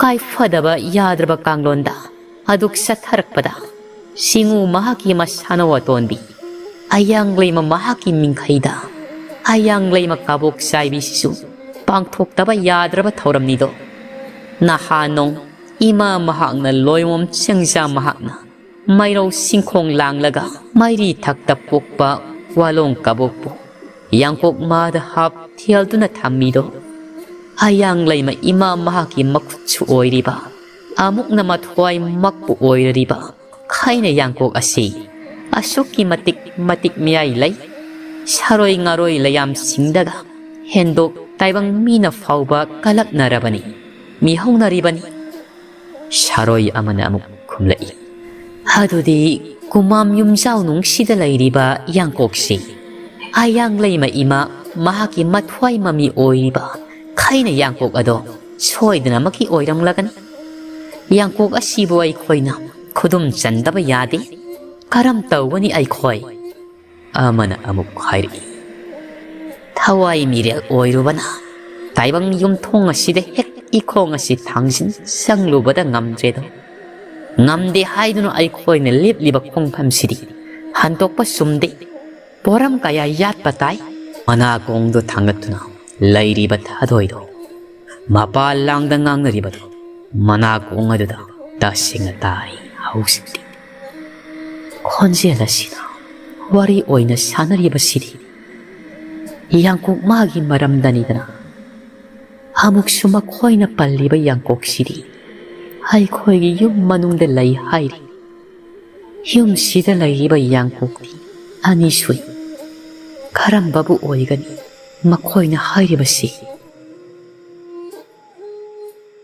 ꯀꯥꯏꯐꯗꯕ ꯌꯥꯗ꯭ꯔꯕ ꯀꯥꯡꯂꯣꯟꯗ ꯑꯗꯨꯛ ꯆꯠꯊꯔꯛꯄꯗ, ꯁꯤꯡꯉꯨ ꯃꯍꯥꯛꯀꯤ ꯃꯁꯥꯟꯅ ꯑꯇꯣꯟꯕꯤ, ꯑꯌꯥꯡ ꯂꯩꯃ ꯃꯍꯥꯛꯀꯤ ꯃꯤꯡꯈꯩꯗ, ꯑꯌꯥꯡ ꯂꯩꯃ ꯀꯕꯣꯛ ꯆꯥꯏꯕꯤꯁꯤꯁꯨ ꯄꯥꯡꯊꯣꯛꯇꯕ ꯌꯥꯗ꯭ꯔꯕ ꯊꯧꯔꯝꯅꯤꯗꯣ꯫ ꯅꯍꯥ ꯅꯣꯡ ꯏꯃꯥ ꯃꯍꯥꯛꯅ ꯂꯣꯏꯃꯣꯝ ꯆꯦꯡꯖꯥ ꯃꯍꯥꯛꯅ ꯃꯩꯔꯧ ꯁꯤꯡꯈꯣꯡ ꯂꯥꯡꯂꯒ ꯃꯩꯔꯤ ꯊꯛꯇ ꯄꯣꯛꯄ ꯋꯥꯂꯣꯡ ꯀꯕꯣꯛꯄꯨ ꯌꯥꯡꯀꯣꯛ ꯃꯥꯗ ꯍꯥꯞ ꯊꯦꯜꯗꯨꯅ ꯊꯝꯃꯤꯗꯣ꯫ ꯑꯌꯥꯡ ꯂꯩꯃ ꯏꯃꯥ ꯃꯍꯥꯛꯀꯤ ꯃꯈꯨꯠꯁꯨ ꯑꯣꯏꯔꯤꯕ, ꯑꯃꯨꯛꯅ ꯃꯊ꯭ꯋꯥꯏꯃꯛꯄꯨ ꯑꯣꯏꯔꯔꯤꯕ ꯈꯩꯅ ꯌꯥꯡꯀꯣꯛ ꯑꯁꯤ ꯑꯁꯨꯛꯀꯤ ꯃꯇꯤꯛ ꯃꯇꯤꯛ ꯃꯌꯥꯏ ꯂꯩ꯫ ꯁꯥꯔꯣꯏ ꯉꯥꯔꯣꯏ ꯂꯩꯌꯥꯝꯁꯤꯡꯗꯒ ꯍꯦꯟꯗꯣꯛ ꯇꯥꯏꯕꯪ ꯃꯤꯅ ꯐꯥꯎꯕ ꯀꯂꯛꯅꯔꯕꯅꯤ, ꯃꯤꯍꯧꯅꯔꯤꯕꯅꯤ꯫ ꯁꯥꯔꯣꯏ ꯑꯃꯅ ꯑꯃꯨꯛ ꯈꯨꯝꯂꯛꯏ, "ꯑꯗꯨꯗꯤ ꯀꯨꯃꯥꯝ ꯌꯨꯝꯖꯥꯎ ꯅꯨꯡꯁꯤꯗ ꯂꯩꯔꯤꯕ ꯌꯥꯡꯀꯣꯛꯁꯤ ꯑꯌꯥꯡ ꯂꯩꯃ ꯏꯃꯥ ꯃꯍꯥꯛꯀꯤ ꯃꯊ꯭ꯋꯥꯏ ꯃꯃꯤ ꯑꯣꯏꯔꯤꯕ ꯈꯩꯅ ꯌꯥꯡꯀꯣꯛ ꯑꯗꯣ ꯁꯣꯏꯗꯅꯃꯛꯀꯤ ꯑꯣꯏꯔꯝꯂꯒꯅꯤ꯫ ꯌꯥꯡꯀꯣꯛ ꯑꯁꯤꯕꯨ ꯑꯩꯈꯣꯏꯅ ꯈꯨꯗꯨꯝ ꯆꯟꯗꯕ ꯌꯥꯗꯦ꯫ ꯀꯔꯝ ꯇꯧꯒꯅꯤ ꯑꯩꯈꯣꯏ?" ꯑꯃꯅ ꯑꯃꯨꯛ ꯍꯥꯏꯔꯛꯏ, ꯊꯋꯥꯏ ꯃꯤꯔꯦꯜ ꯑꯣꯏꯔꯨꯕꯅ ꯇꯥꯏꯕꯪ ꯌꯨꯝꯊꯣꯡ ꯑꯁꯤꯗ ꯍꯦꯛ ꯏꯈꯣꯡ ꯑꯁꯤ ꯊꯥꯡꯖꯤꯟ ꯆꯪꯂꯨꯕꯗ ꯉꯝꯗ꯭ꯔꯦꯗꯣ꯫ ꯉꯝꯗꯦ ꯍꯥꯏꯗꯨꯅ ꯑꯩꯈꯣꯏꯅ ꯂꯦꯞꯂꯤꯕ ꯈꯣꯡꯐꯝꯁꯤꯗꯤ ꯍꯟꯗꯣꯛꯄ ꯆꯨꯝꯗꯦ꯫ ꯄꯣꯔꯝ ꯀꯌꯥ ꯌꯥꯠꯄ ꯇꯥꯏ꯫ ꯃꯅꯥꯀꯣꯡꯗꯨ ꯊꯥꯡꯒꯠꯇꯨꯅ ꯂꯩꯔꯤꯕ ꯊꯥꯗꯣꯏꯗꯣ, ꯃꯄꯥ ꯂꯥꯡꯗ ꯉꯥꯡꯅꯔꯤꯕꯗꯣ ꯃꯅꯥꯀꯣꯡ ꯑꯗꯨꯗ ꯇꯁꯦꯡꯅ ꯇꯥꯏ ꯍꯧꯖꯤꯛꯇꯤ꯫ ꯈꯣꯟꯖꯦꯜ ꯑꯁꯤꯅ ꯋꯥꯔꯤ ꯑꯣꯏꯅ ꯁꯥꯟꯅꯔꯤꯕꯁꯤꯗꯤ ꯌꯥꯡꯀꯣꯛ ꯃꯥꯒꯤ ꯃꯔꯝꯗꯅꯤꯗꯅ꯫ ꯑꯃꯨꯛꯁꯨ ꯃꯈꯣꯏꯅ ꯄꯜꯂꯤꯕ ꯌꯥꯡꯀꯣꯛꯁꯤꯗꯤ ꯑꯩꯈꯣꯏꯒꯤ ꯌꯨꯝ ꯃꯅꯨꯡꯗ ꯂꯩ ꯍꯥꯏꯔꯤ꯫ ꯌꯨꯝꯁꯤꯗ ꯂꯩꯔꯤꯕ ꯌꯥꯡꯀꯣꯛꯇꯤ ꯑꯅꯤ ꯁꯨꯏ꯫ ꯀꯔꯝꯕꯕꯨ ꯑꯣꯏꯒꯅꯤ ꯃꯈꯣꯏꯅ ꯍꯥꯏꯔꯤꯕꯁꯤ?